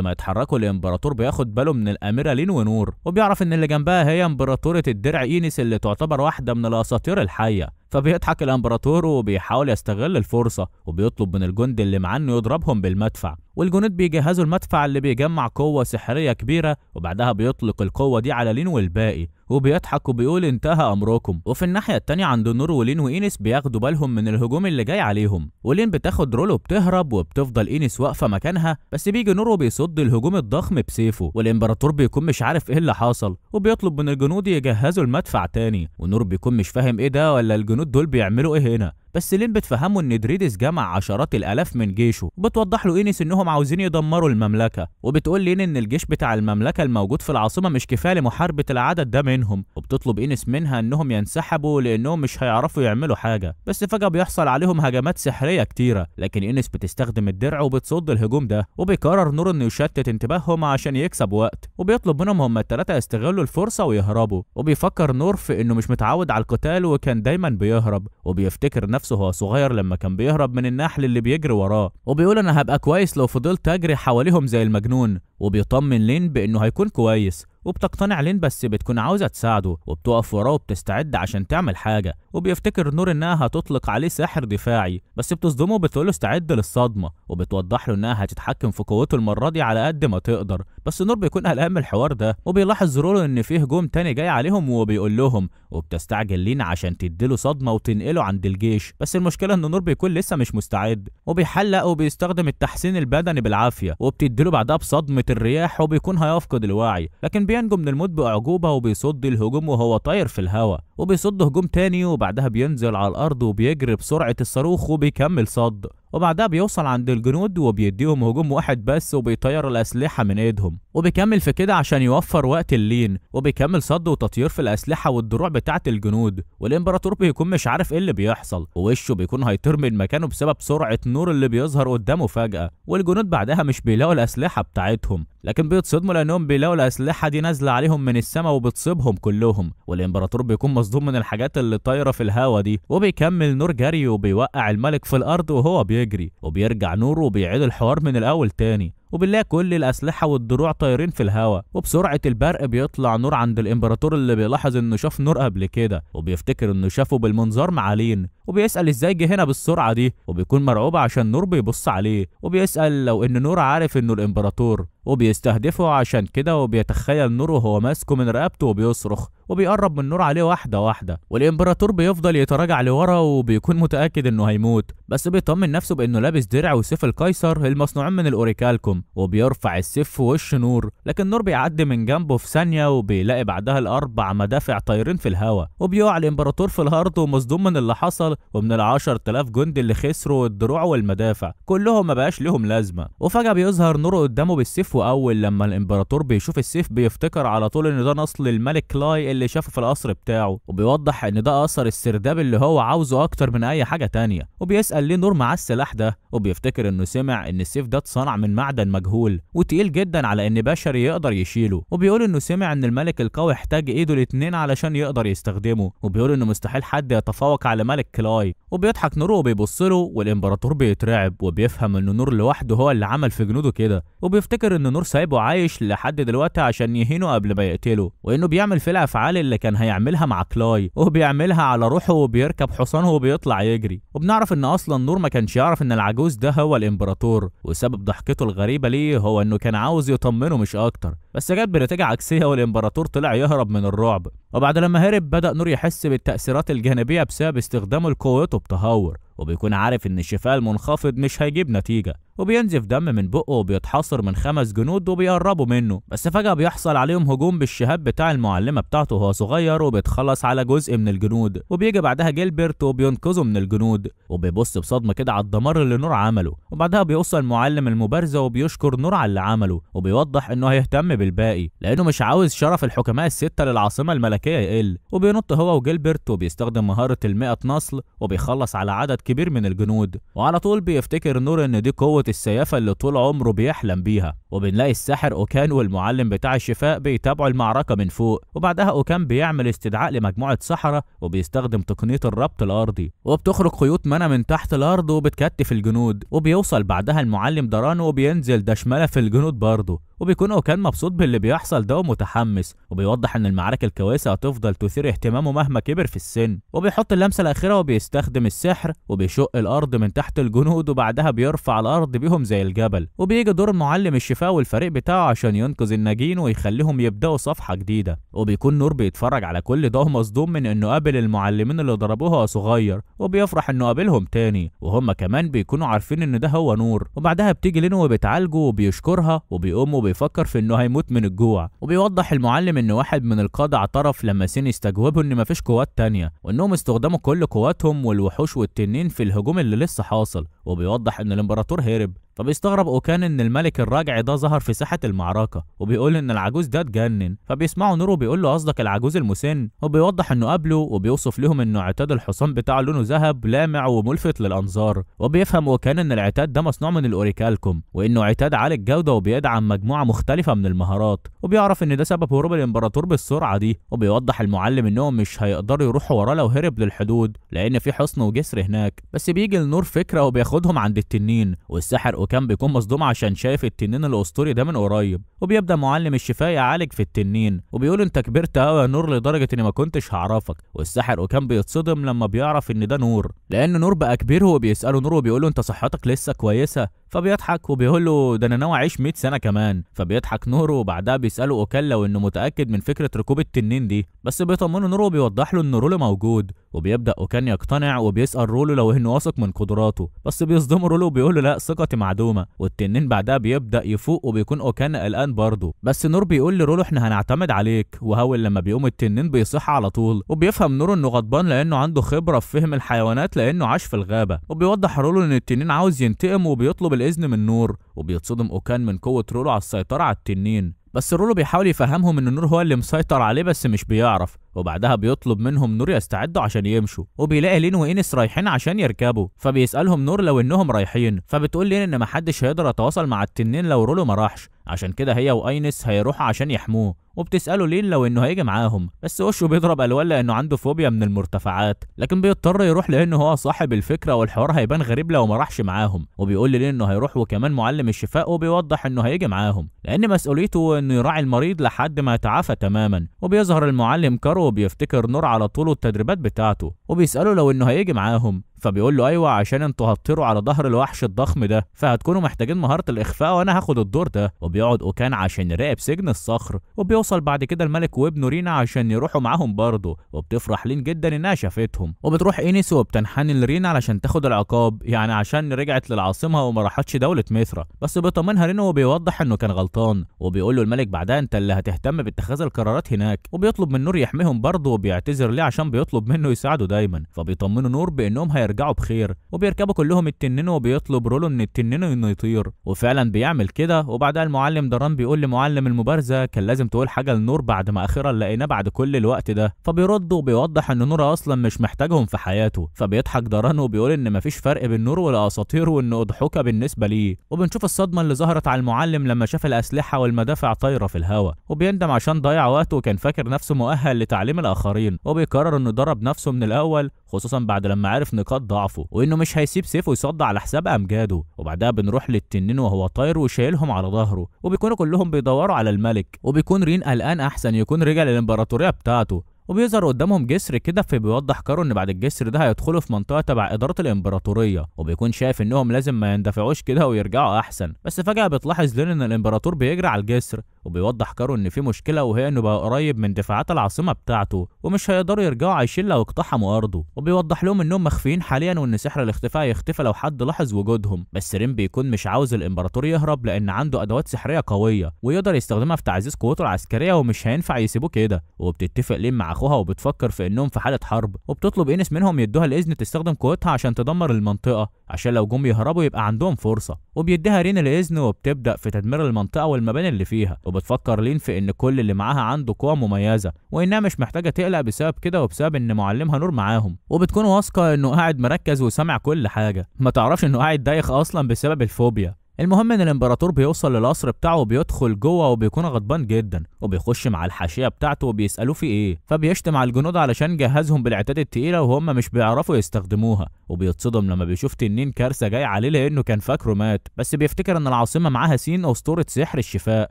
S1: ما يتحركوا الامبراطور بياخد باله من الاميرة لين ونور، وبيعرف ان اللي جنبها هي امبراطوره الدرع اينس اللي تعتبر واحدة من الاساطير الحية. فبيضحك الامبراطور وبيحاول يستغل الفرصة، وبيطلب من الجند اللي معاه انه يضربهم بالمدفع، والجنود بيجهزوا المدفع اللي بيجمع قوة سحريه كبيرة، وبعدها بيطلق القوة دي على لين والباقي، وبيضحك وبيقول انتهى امركم. وفي الناحية الثانية عند نور ولين واينس بياخدوا بالهم من الهجوم اللي جاي عليهم، ولين بتاخد رولو بتهرب وبتفضل اينس واقفة مكانها، بس بيجي نور وبيصد الهجوم الضخم بسيفه، والامبراطور بيكون مش عارف ايه اللي حصل، وبيطلب من الجنود يجهزوا المدفع تاني، ونور بيكون مش فاهم ايه ده ولا الجنود دول بيعملوا ايه هنا، بس لين بتفهمه ان دريدس جمع عشرات الالاف من جيشه، وبتوضح له اينس انهم عاوزين يدمروا المملكة، وبتقول لين ان الجيش بتاع المملكة الموجود في العاصمة مش كفاية لمحاربة العدد ده منهم، وبتطلب اينس منها انهم ينسحبوا لانهم مش هيعرفوا يعملوا حاجة، بس فجاة بيحصل عليهم هجمات سحريه كتيرة، لكن اينس بتستخدم الدرع وبتصد الهجوم ده، وبيقرر نور انه يشتت انتباههم عشان يكسب وقت، وبيطلب منهم هم الثلاثة يستغلوا الفرصة ويهربوا، وبيفكر نور في انه مش متعود على القتال وكان دايما بيهرب، وبيفتكر نفسه هو صغير لما كان بيهرب من النحل اللي بيجري وراه، وبيقول انا هبقى كويس لو فضلت اجري حواليهم زي المجنون، وبيطمن لين بانه هيكون كويس، وبتقتنع لين بس بتكون عاوزه تساعده، وبتقف وراه وبتستعد عشان تعمل حاجة، وبيفتكر نور انها هتطلق عليه سحر دفاعي، بس بتصدمه وبتقول له استعد للصدمه، وبتوضح له انها هتتحكم في قوته المرة دي على قد ما تقدر، بس نور بيكون قلقان من الحوار ده، وبيلاحظ رولو ان فيه هجوم تاني جاي عليهم وبيقول لهم، وبتستعجل لين عشان تديله صدمة وتنقله عند الجيش، بس المشكلة ان نور بيكون لسه مش مستعد، وبيحلق وبيستخدم التحسين البدني بالعافية، وبتديله بعدها بصدمة الرياح وبيكون هيفقد الوعي، لكن بينجو من الموت بأعجوبة وبيصد الهجوم وهو طاير في الهواء، وبيصد هجوم تاني، وبعدها بينزل على الأرض وبيجري بسرعة الصاروخ وبيكمل صد، وبعدها بيوصل عند الجنود وبيديهم هجوم واحد بس وبيطير الأسلحة من ايدهم، وبيكمل في كده عشان يوفر وقت اللين، وبيكمل صد وتطير في الأسلحة والدروع بتاعة الجنود، والإمبراطور بيكون مش عارف ايه اللي بيحصل، ووشه بيكون هيطير من مكانه بسبب سرعة نور اللي بيظهر قدامه فجأة، والجنود بعدها مش بيلاقوا الأسلحة بتاعتهم، لكن بيتصدموا لأنهم بيلاقوا الأسلحة دي نازلة عليهم من السماء وبتصيبهم كلهم، والإمبراطور بيكون مصدوم من الحاجات اللي طايرة في الهوا دي، وبيكمل نور جري وبيوقع الملك في الأرض وهو بيجري، وبيرجع نور وبيعيد الحوار من الأول تاني، وبنلاقي كل الأسلحة والدروع طايرين في الهوا، وبسرعة البرق بيطلع نور عند الإمبراطور اللي بيلاحظ إنه شاف نور قبل كده، وبيفتكر إنه شافه بالمنظار مع لين، وبيسأل إزاي جه هنا بالسرعة دي، وبيكون مرعوب عشان نور بيبص عليه، وبيسأل لو إن نور عارف إنه الإمبراطور، وبيستهدفه عشان كده، وبيتخيل نور وهو ماسكه من رقبته وبيصرخ، وبيقرب من نور عليه واحدة واحدة، والإمبراطور بيفضل يتراجع لورا وبيكون متأكد إنه هيموت، بس بيطمن نفسه بإنه لابس درع وسيف القيصر المصنوعين من الأوريكالكوم، وبيرفع السيف في وش نور، لكن نور بيعدي من جنبه في ثانية، وبيلاقي بعدها الأربع مدافع طايرين في الهوا، وبيقع الإمبراطور في الأرض ومصدوم من اللي حصل ومن 10,000 جندي اللي خسروا الدروع والمدافع، كلهم ما بقاش لهم لازمة. وفجأة بيظهر نور قدامه بالسيف السيف، واول لما الامبراطور بيشوف السيف بيفتكر على طول ان ده نصل الملك كلاي اللي شافه في القصر بتاعه، وبيوضح ان ده اثر السرداب اللي هو عاوزه اكتر من اي حاجة تانية. وبيسال ليه نور معاه السلاح ده، وبيفتكر انه سمع ان السيف ده اتصنع من معدن مجهول وتقيل جدا على ان بشري يقدر يشيله، وبيقول انه سمع ان الملك القوي احتاج ايده الاتنين علشان يقدر يستخدمه، وبيقول انه مستحيل حد يتفوق على ملك كلاي. وبيضحك نور وبيبص له، والامبراطور بيترعب وبيفهم ان نور لوحده هو اللي عمل في جنوده كده، وبيفتكر ان نور سايبه عايش لحد دلوقتي عشان يهينه قبل ما يقتله، وانه بيعمل في الافعال اللي كان هيعملها مع كلاي وبيعملها على روحه، وبيركب حصانه وبيطلع يجري. وبنعرف ان اصلا نور ما كانش يعرف ان العجوز ده هو الامبراطور، وسبب ضحكته الغريبة ليه هو انه كان عاوز يطمنه مش اكتر، بس جت بنتيجة عكسية والامبراطور طلع يهرب من الرعب. وبعد لما هرب بدأ نور يحس بالتأثيرات الجانبية بسبب استخدامه لقوته بتهور، وبيكون عارف ان الشفاء المنخفض مش هيجيب نتيجة، وبينزف دم من بقه وبيتحاصر من 5 جنود وبيقربوا منه، بس فجأة بيحصل عليهم هجوم بالشهاب بتاع المعلمة بتاعته وهو صغير، وبيتخلص على جزء من الجنود. وبيجي بعدها جيلبرت وبينقذه من الجنود، وبيبص بصدمة كده على الدمار اللي نور عمله. وبعدها بيوصل معلم المبارزة وبيشكر نور على اللي عمله، وبيوضح انه هيهتم بالباقي لانه مش عاوز شرف الحكماء ال6 للعاصمة الملكية يقل. وبينط هو وجيلبرت وبيستخدم مهارة 100 نصل وبيخلص على عدد كبير من الجنود. وعلى طول بيفتكر نور ان دي قوة السيافة اللي طول عمره بيحلم بيها. وبنلاقي الساحر اوكان والمعلم بتاع الشفاء بيتابعوا المعركة من فوق، وبعدها اوكان بيعمل استدعاء لمجموعة سحرة وبيستخدم تقنية الربط الارضي، وبتخرج خيوط mana من تحت الارض وبتكتف الجنود. وبيوصل بعدها المعلم داران وبينزل دشملة في الجنود برضه، وبيكون اوكان مبسوط باللي بيحصل ده ومتحمس، وبيوضح ان المعارك الكويسة هتفضل تثير اهتمامه مهما كبر في السن. وبيحط اللمسة الاخيرة وبيستخدم السحر وبيشق الارض من تحت الجنود، وبعدها بيرفع الارض بيهم زي الجبل. وبيجي دور معلم الشفاء والفريق بتاعه عشان ينقذ الناجين ويخليهم يبداوا صفحة جديدة. وبيكون نور بيتفرج على كل ده ومصدوم من انه قابل المعلمين اللي ضربوه وهو صغير، وبيفرح انه قابلهم تاني، وهم كمان بيكونوا عارفين ان ده هو نور. وبعدها بتيجي لينو وبتعالجه وبيشكرها، وبيقوم وبيفكر في انه هيموت من الجوع. وبيوضح المعلم ان واحد من القادة اعترف لما سين استجوبه ان مفيش قوات تانية، وانهم استخدموا كل قواتهم والوحوش والتنين في الهجوم اللي لسه حاصل. وبيوضح ان الامبراطور هرب، فبيستغرب اوكان ان الملك الراجع ده ظهر في ساحة المعركة، وبيقول ان العجوز ده اتجنن. فبيسمعوا نور وبيقول له قصدك العجوز المسن، وبيوضح انه قابله وبيوصف لهم انه عتاد الحصان بتاعه لونه ذهب لامع وملفت للانظار. وبيفهم اوكان ان العتاد ده مصنوع من الاوريكالكوم، وانه عتاد عالي الجودة وبيدعم مجموعة مختلفة من المهارات، وبيعرف ان ده سبب هروب الامبراطور بالسرعة دي. وبيوضح المعلم انهم مش هيقدروا يروحوا وراه لو هرب للحدود لان في حصن وجسر هناك. بس بيجي لنور فكرة وبياخدهم عند التنين، والساحر اوكان بيكون مصدوم عشان شايف التنين الاسطوري ده من قريب. وبيبدا معلم الشفاء يعالج في التنين وبيقول انت كبرت قوي يا نور لدرجة اني ما كنتش هعرفك. والساحر اوكان بيتصدم لما بيعرف ان ده نور، لان نور بقى كبير. وبيساله نور وبيقول له انت صحتك لسه كويسة؟ فبيضحك وبيقول له ده انا ناوي اعيش 100 سنة كمان. فبيضحك نور، وبعدها بيساله اوكان لو انه متاكد من فكرة ركوب التنين دي، بس بيطمنه نور وبيوضح له ان رولو موجود. وبيبدا اوكان يقتنع وبيسال رولو لو انه واثق من قدراته، بس بيصدمه رولو وبيقول له لا ثقتي معدومة. والتنين بعدها بيبدا يفوق وبيكون اوكان قلقان برضه، بس نور بيقول لرولو احنا هنعتمد عليك. وهول لما بيقوم التنين بيصح على طول، وبيفهم نور انه غضبان لانه عنده خبره في فهم الحيوانات لانه عاش في الغابة. وبيوضح رولو ان التنين عاوز ينتقم وبيطلب الاذن من نور. وبيتصدم اوكان من قوة رولو على السيطرة على التنين، بس رولو بيحاول يفهمهم ان نور هو اللي مسيطر عليه بس مش بيعرف. وبعدها بيطلب منهم نور يستعدوا عشان يمشوا، وبيلاقي لين وإينس رايحين عشان يركبوا، فبيسألهم نور لو انهم رايحين، فبتقول لين ان محدش هيقدر يتواصل مع التنين لو رولو ما راحش، عشان كده هي واينس هيروحوا عشان يحموه. وبتسأله لين لو انه هيجي معاهم، بس وشه بيضرب الوان لانه عنده فوبيا من المرتفعات، لكن بيضطر يروح لانه هو صاحب الفكرة والحوار هيبان غريب لو ما راحش معاهم. وبيقول لين انه هيروح وكمان معلم الشفاء، وبيوضح انه هيجي معاهم لان مسؤوليته انه يراعي المريض لحد ما يتعافى تماما. وبيظهر المعلم كارو وبيفتكر نور على طول التدريبات بتاعته، وبيسأله لو انه هيجي معاهم، فبيقول له ايوه عشان انتوا هتطيروا على ظهر الوحش الضخم ده فهتكونوا محتاجين مهارة الاخفاء وانا هاخد الدور ده. وبيقعد اوكان عشان يراقب سجن الصخر، وبيوصل بعد كده الملك وابنه رينا عشان يروحوا معاهم برضه. وبتفرح لين جدا انها شافتهم، وبتروح اينيس وبتنحني لرينا علشان تاخد العقاب، يعني عشان رجعت للعاصمه وما راحتش دولة ميثرا. بس بيطمنها رينا وبيوضح انه كان غلطان، وبيقول له الملك بعدها انت اللي هتهتم باتخاذ القرارات هناك. وبيطلب من نور يحميهم برضه، وبيعتذر ليه عشان بيطلب منه يساعده دايما. فبيطمنه نور بانهم هيرجعوا يرجعوا بخير. وبيركبوا كلهم التنين وبيطلب رولو من التنين انه يطير، وفعلا بيعمل كده. وبعدها المعلم دران بيقول لمعلم المبارزة كان لازم تقول حاجة لنور بعد ما اخيرا لقيناه بعد كل الوقت ده، فبيرد وبيوضح ان نور اصلا مش محتاجهم في حياته. فبيضحك دران وبيقول ان مفيش فرق بين نور والاساطير وانه اضحوكه بالنسبة ليه. وبنشوف الصدمة اللي ظهرت على المعلم لما شاف الاسلحة والمدافع طايره في الهواء، وبيندم عشان ضيع وقته وكان فاكر نفسه مؤهل لتعليم الاخرين، وبيقرر انه يدرب نفسه من الاول، خصوصا بعد لما عرف نقاط ضعفه وانه مش هيسيب سيفه يصد على حساب امجاده. وبعدها بنروح للتنين وهو طاير وشايلهم على ظهره، وبيكونوا كلهم بيدوروا على الملك، وبيكون رين قلقان احسن يكون رجع للامبراطوريه بتاعته. وبيظهر قدامهم جسر كده، فبيوضح كارو ان بعد الجسر ده هيدخلوا في منطقة تبع ادارة الامبراطورية، وبيكون شايف انهم لازم ما يندفعوش كده ويرجعوا احسن. بس فجاة بتلاحظ لين ان الامبراطور بيجري على الجسر، وبيوضح كارو ان في مشكلة وهي انه بقى قريب من دفاعات العاصمة بتاعته ومش هيقدروا يرجعوا عايشين لو اقتحموا ارضه. وبيوضح لهم انهم مخفيين حاليا وان سحر الاختفاء يختفى لو حد لاحظ وجودهم. بس رين بيكون مش عاوز الامبراطور يهرب لان عنده ادوات سحريه قوية ويقدر يستخدمها في تعزيز قوته العسكرية ومش هينفع يسيبوه كده. وبتتفق لين مع اخوها وبتفكر في انهم في حاله حرب، وبتطلب انس منهم يدوها الاذن تستخدم قوتها عشان تدمر المنطقة عشان لو جم يهربوا يبقى عندهم فرصة. وبيديها رين الاذن وبتبدا في تدمير المنطقة والمباني اللي فيها. وبتفكر لين في ان كل اللي معاها عنده قوة مميزة وانها مش محتاجه تقلق بسبب كده وبسبب ان معلمها نور معاهم، وبتكون واثقة انه قاعد مركز وسامع كل حاجة، ما تعرفش انه قاعد دايخ اصلا بسبب الفوبيا. المهم ان الامبراطور بيوصل للقصر بتاعه وبيدخل جوه وبيكون غضبان جدا، وبيخش مع الحاشية بتاعته وبيسالوه في ايه، فبيشتم على الجنود علشان جهزهم بالعتاد التقيله وهم مش بيعرفوا يستخدموها. وبيتصدم لما بيشوف تنين كارثة جاي عليه لانه كان فاكره مات، بس بيفتكر ان العاصمة معاها سين اسطورة سحر الشفاء،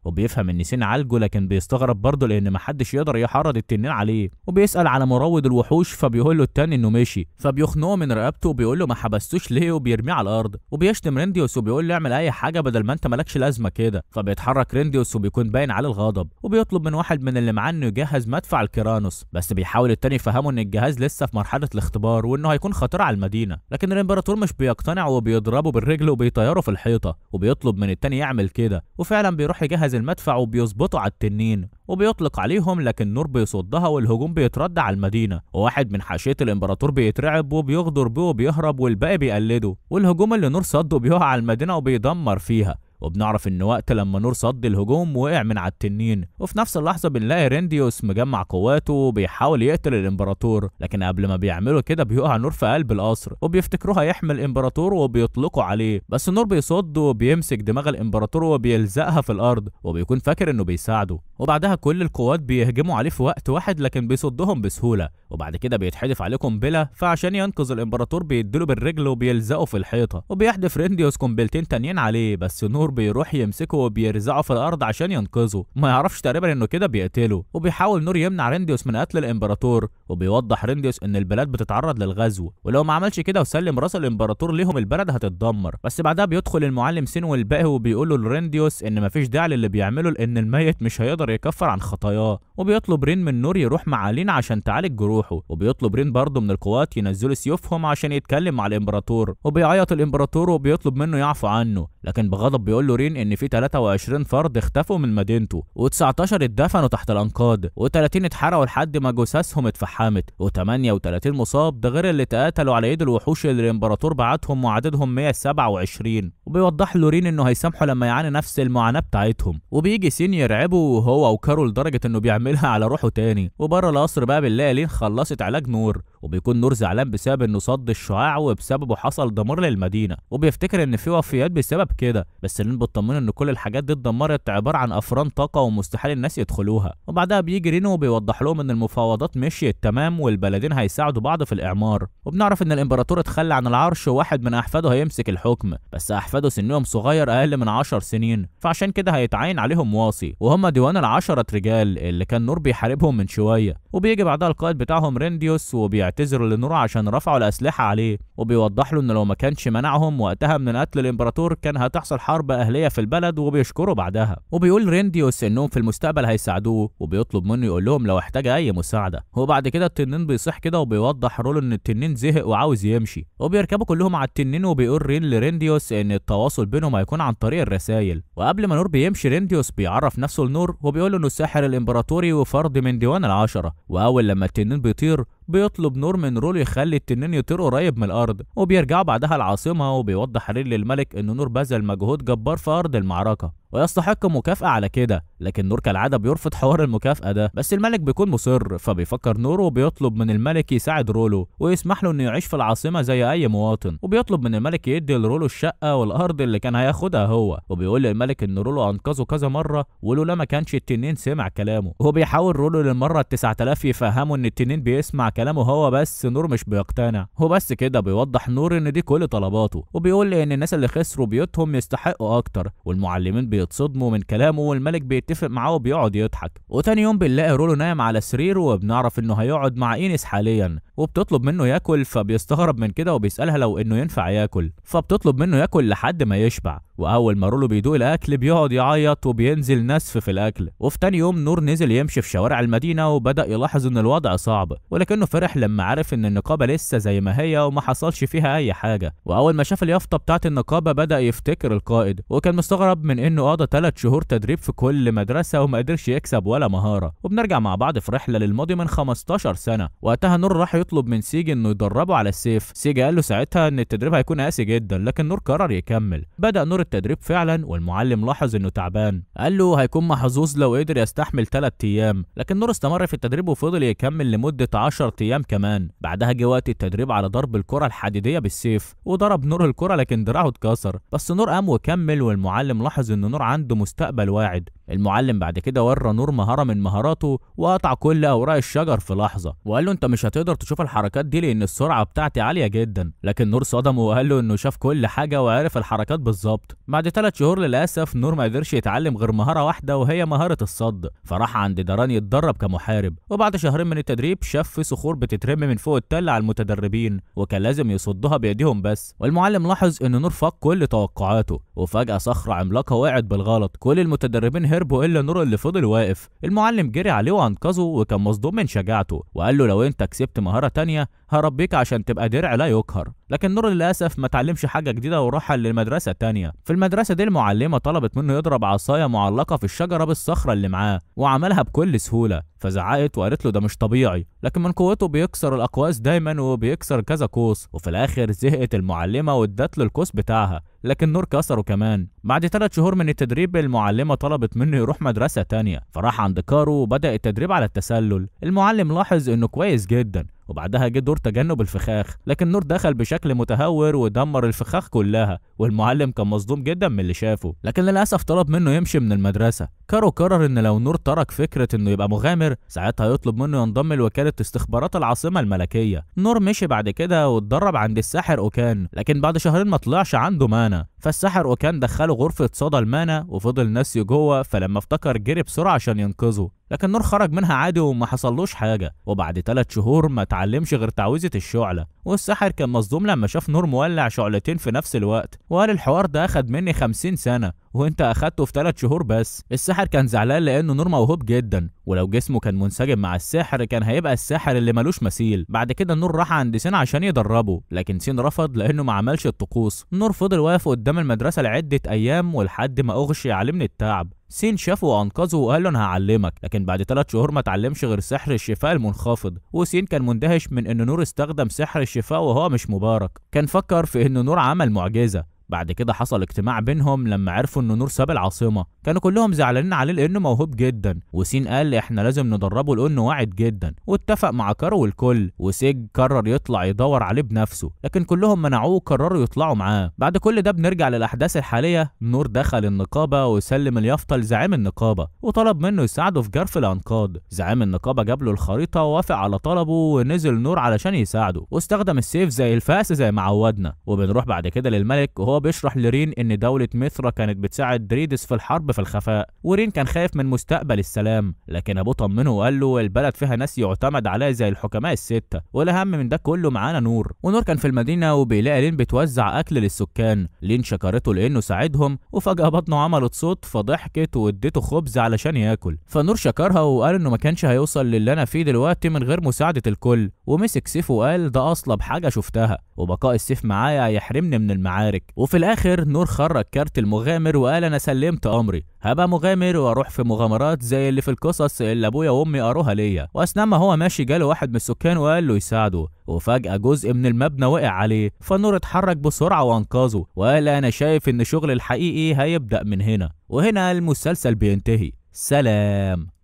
S1: وبيفهم ان سين عالجه، لكن بيستغرب برضه لان محدش يقدر يحرض التنين عليه. وبيسال على مروض الوحوش فبيقول له التاني انه مشي، فبيخنقه من رقبته وبيقول له ما حبستوش ليه وبيرميه على الارض. وبيشتم رينديوس وبيقول له اعمل اي حاجة بدل ما انت مالكش لازمه كده، فبيتحرك رينديوس وبيكون باين عليه الغضب، وبيطلب من واحد من اللي معاه انه يجهز مدفع الكيرانوس، بس بيحاول التاني يفهمه ان الجهاز لسه في مرحلة الاختبار وانه هيكون خطير على المدينة، لكن الامبراطور مش بيقتنع وبيضربه بالرجل وبيطيره في الحيطة، وبيطلب من التاني يعمل كده، وفعلا بيروح يجهز المدفع وبيظبطه على التنين وبيطلق عليهم، لكن نور بيصدها والهجوم بيترد على المدينة، وواحد من حاشية الامبراطور بيترعب وبيغدر بيه وبيهرب والباقي بيقلده، والهجوم اللي نور صده بيقع على المدينة وبيدمر فيها. وبنعرف ان وقت لما نور صد الهجوم وقع من على التنين، وفي نفس اللحظة بنلاقي رينديوس مجمع قواته وبيحاول يقتل الامبراطور، لكن قبل ما بيعملوا كده بيقع نور في قلب القصر وبيفتكروه هيحمي الامبراطور وبيطلقوا عليه، بس نور بيصد وبيمسك دماغ الامبراطور وبيلزقها في الارض وبيكون فاكر انه بيساعده. وبعدها كل القوات بيهجموا عليه في وقت واحد لكن بيصدهم بسهولة، وبعد كده بيتحدف عليه قنبلة، فعشان ينقذ الامبراطور بيديله بالرجل وبيلزقه في الحيطة، وبيحدف رينديوس قنبلتين تانيين عليه، بس نور بيروح يمسكه وبيرزعه في الارض عشان ينقذه، ما يعرفش تقريبا انه كده بيقتله. وبيحاول نور يمنع رينديوس من قتل الامبراطور، وبيوضح رينديوس ان البلاد بتتعرض للغزو ولو ما عملش كده وسلم راس الامبراطور ليهم البلد هتتدمر. بس بعدها بيدخل المعلم سين والباقي وبيقولوا لرينديوس ان مفيش داعي للي بيعمله لان الميت مش هيقدر يكفر عن خطاياه. وبيطلب رين من نور يروح مع لين عشان تعالج جروحه، وبيطلب رين برضه من القوات ينزلوا سيوفهم عشان يتكلم مع الامبراطور، وبيعيط الامبراطور وبيطلب منه يعفو عنه، لكن بغضب بيقول له رين ان في 23 فرد اختفوا من مدينته، و19 اتدفنوا تحت الانقاض، و30 اتحرقوا لحد ما جثثهم اتفحمت، و38 مصاب، ده غير اللي اتقتلوا على ايد الوحوش اللي الامبراطور بعتهم وعددهم 127. وبيوضح له رين انه هيسامحه لما يعاني نفس المعاناة بتاعتهم. وبيجي سين يرعبه وهو وكارو لدرجة انه بيعملها على روحه تاني. وبره القصر بقى بنلاقي لين خلصت علاج نور، وبيكون نور زعلان بسبب انه صد الشعاع وبسببه حصل دمار للمدينة، وبيفتكر ان في وفيات بسبب كده، بس لين بتطمنه ان كل الحاجات دي اتدمرت عبارة عن افران طاقة ومستحيل الناس يدخلوها. وبعدها بيجي رينو وبيوضح لهم ان المفاوضات مشيت تمام والبلدين هيساعدوا بعض في الاعمار. وبنعرف ان الامبراطور اتخلى عن العرش وواحد من احفاده هيمسك الحكم، بس احفاده سنهم صغير اقل من 10 سنين، فعشان كده هيتعين عليهم واصي، وهم ديوان ال10 رجال اللي كان نور بيحاربهم من شوية. وبيجي بعدها القائد بتاعهم رينديوس وبيعتذر لنور عشان رفعوا الاسلحة عليه، وبيوضح له ان لو ما كانش منعهم وقتها من قتل الامبراطور كان هتحصل حرب اهليه في البلد، وبيشكره بعدها. وبيقول رينديوس انهم في المستقبل هيساعدوه، وبيطلب منه يقول لهم لو احتاج اي مساعدة. وبعد كده التنين بيصيح كده وبيوضح رولو ان التنين زهق وعاوز يمشي، وبيركبوا كلهم على التنين. وبيقول رين لرينديوس ان التواصل بينهم هيكون عن طريق الرسائل. وقبل ما نور بيمشي رينديوس بيعرف نفسه لنور وبيقول له انه الساحر الامبراطوري وفرد من ديوان ال10. واول لما التنين بيطير بيطلب نور من رولو يخلي التنين يطير قريب من الارض، وبيرجعوا بعدها العاصمة، وبيوضح رين للملك ان نور بذل مجهود جبار في ارض المعركة ويستحق مكافأة على كده، لكن نور كالعادة بيرفض حوار المكافأة ده، بس الملك بيكون مصر، فبيفكر نور وبيطلب من الملك يساعد رولو ويسمح له انه يعيش في العاصمة زي اي مواطن، وبيطلب من الملك يدي لرولو الشقة والارض اللي كان هياخدها هو، وبيقول للملك ان رولو انقذه كذا مرة ولولا ما كانش التنين سمع كلامه، وهو بيحاول رولو للمرة 9000 يفهمه ان التنين بيسمع كلامه هو بس، نور مش بيقتنع. هو بس كده بيوضح نور ان دي كل طلباته، وبيقول ان الناس اللي خسروا بيوتهم يستحقوا اكتر، والمعلمين بيتصدموا من كلامه، والملك بيتفق معاه وبيقعد يضحك. وتاني يوم بنلاقي رولو نايم على سريره، وبنعرف انه هيقعد مع اينيس حاليا، وبتطلب منه ياكل، فبيستغرب من كده وبيسألها لو انه ينفع ياكل، فبتطلب منه ياكل لحد ما يشبع، واول ما رولو بيدوق الاكل بيقعد يعيط وبينزل نسف في الاكل. وفي تاني يوم نور نزل يمشي في شوارع المدينة، وبدأ يلاحظ ان الوضع صعب، ولكنه فرح لما عرف ان النقابة لسه زي ما هي وما حصلش فيها اي حاجة. واول ما شاف اليافطه بتاعه النقابة بدأ يفتكر القائد، وكان مستغرب من انه قضى 3 شهور تدريب في كل مدرسه وما قدرش يكسب ولا مهارة. وبنرجع مع بعض في رحله للماضي من 15 سنة، وقتها نور راح يطلب من سيجي انه يدربه على السيف. سيجي قال له ساعتها ان التدريب هيكون قاسي جدا، لكن نور قرر يكمل. بدأ نور التدريب فعلا، والمعلم لاحظ انه تعبان، قال له هيكون محظوظ لو قدر يستحمل 3 ايام، لكن نور استمر في التدريب وفضل يكمل لمدة 10 ايام كمان. بعدها جه وقت التدريب على ضرب الكره الحديدية بالسيف، وضرب نور الكره لكن دراعه اتكسر، بس نور قام وكمل، والمعلم لاحظ ان نور عنده مستقبل واعد. المعلم بعد كده ورى نور مهارة من مهاراته وقطع كل اوراق الشجر في لحظة، وقال له انت مش هتقدر تشوف الحركات دي لان السرعة بتاعتي عالية جدا، لكن نور صدمة وقال له انه شاف كل حاجة وعرف الحركات بالظبط. بعد 3 شهور للاسف نور ما قدرش يتعلم غير مهارة واحدة وهي مهارة الصد، فراح عند دران يتدرب كمحارب. وبعد شهرين من التدريب شاف في صخور بتترمي من فوق التل على المتدربين، وكان لازم يصدها بايديهم بس، والمعلم لاحظ ان نور فاق كل توقعاته، وفجاة صخرة عملاقة وقعت بالغلط، كل المتدربين هربوا الا نور اللي فضل واقف. المعلم جري عليه وانقذه، وكان مصدوم من شجاعته، وقال له لو انت كسبت مهارة تانية هربيك عشان تبقى درع لا يقهر. لكن نور للاسف ما اتعلمش حاجة جديدة وراح للمدرسة التانية. في المدرسة دي المعلمة طلبت منه يضرب عصاية معلقه في الشجرة بالصخره اللي معاه، وعملها بكل سهولة، فزعقت وقالت له ده مش طبيعي، لكن من قوته بيكسر الاقواس دايما وبيكسر كذا قوس، وفي الاخر زهقت المعلمة وادت له القوس بتاعها، لكن نور كسره كمان. بعد 3 شهور من التدريب المعلمة طلبت منه يروح مدرسه تانية، فراح عند كارو وبدا التدريب على التسلل. المعلم لاحظ انه كويس جدا، وبعدها جه دور تجنب الفخاخ، لكن نور دخل بشكل متهور ودمر الفخاخ كلها، والمعلم كان مصدوم جدا من اللي شافه، لكن للاسف طلب منه يمشي من المدرسة. كارو قرر ان لو نور ترك فكرة انه يبقى مغامر ساعتها يطلب منه ينضم لوكالة استخبارات العاصمة الملكية. نور مشي بعد كده واتدرب عند الساحر اوكان، لكن بعد شهرين ما طلعش عنده mana، فالساحر اوكان دخله غرفة صدى ال mana وفضل ناسيه جوه، فلما افتكر جري بسرعة عشان ينقذه، لكن نور خرج منها عادي وما حصلوش حاجة. وبعد 3 شهور ما اتعلمش غير تعويذه الشعلة، والساحر كان مصدوم لما شاف نور مولع شعلتين في نفس الوقت، وقال الحوار ده اخد مني 50 سنة وانت اخدته في 3 شهور بس. الساحر كان زعلان لانه نور موهوب جدا، ولو جسمه كان منسجم مع السحر كان هيبقى الساحر اللي ملوش مثيل. بعد كده نور راح عند سين عشان يدربه، لكن سين رفض لانه ما عملش الطقوس. نور فضل واقف قدام المدرسة لعدة ايام ولحد ما اغشي عليه من التعب. سين شافه وانقذه وقال له انا هعلمك، لكن بعد 3 شهور ما اتعلمش غير سحر الشفاء المنخفض. وسين كان مندهش من ان نور استخدم سحر الشفاء وهو مش مبارك، كان فكر في ان نور عمل معجزه. بعد كده حصل اجتماع بينهم لما عرفوا ان نور ساب العاصمة، كانوا كلهم زعلانين عليه لانه موهوب جدا، وسين قال احنا لازم ندربه لانه واعد جدا، واتفق مع كارو والكل. وسيج قرر يطلع يدور عليه بنفسه، لكن كلهم منعوه وقرروا يطلعوا معاه. بعد كل ده بنرجع للاحداث الحالية. نور دخل النقابة وسلم اليافطه لزعيم النقابة وطلب منه يساعده في جرف الانقاض. زعيم النقابة جاب له الخريطة ووافق على طلبه، ونزل نور علشان يساعده، واستخدم السيف زي الفاس زي ما عودنا. وبنروح بعد كده للملك وهو بيشرح لرين ان دولة ميثرا كانت بتساعد دريدس في الحرب في الخفاء، ورين كان خايف من مستقبل السلام، لكن ابوه طمنه وقال له البلد فيها ناس يعتمد عليها زي الحكماء الستة، والاهم من ده كله معانا نور. ونور كان في المدينة وبيلاقي لين بتوزع اكل للسكان، لين شكرته لانه ساعدهم، وفجأة بطنه عملت صوت فضحكت واديته خبز علشان ياكل. فنور شكرها وقال انه ما كانش هيوصل للي انا فيه دلوقتي من غير مساعدة الكل، ومسك سيفه وقال ده اصلب حاجة شفتها، وبقاء السيف معايا هيحرمني من المعارك. وفي الآخر نور خرج كارت المغامر وقال أنا سلمت أمري، هبقى مغامر وأروح في مغامرات زي اللي في القصص اللي أبويا وأمي قروها ليا. وأثناء ما هو ماشي جاله واحد من السكان وقال له يساعده، وفجأة جزء من المبنى وقع عليه، فنور اتحرك بسرعة وأنقذه وقال أنا شايف إن شغل الحقيقي هيبدأ من هنا. وهنا المسلسل بينتهي. سلام.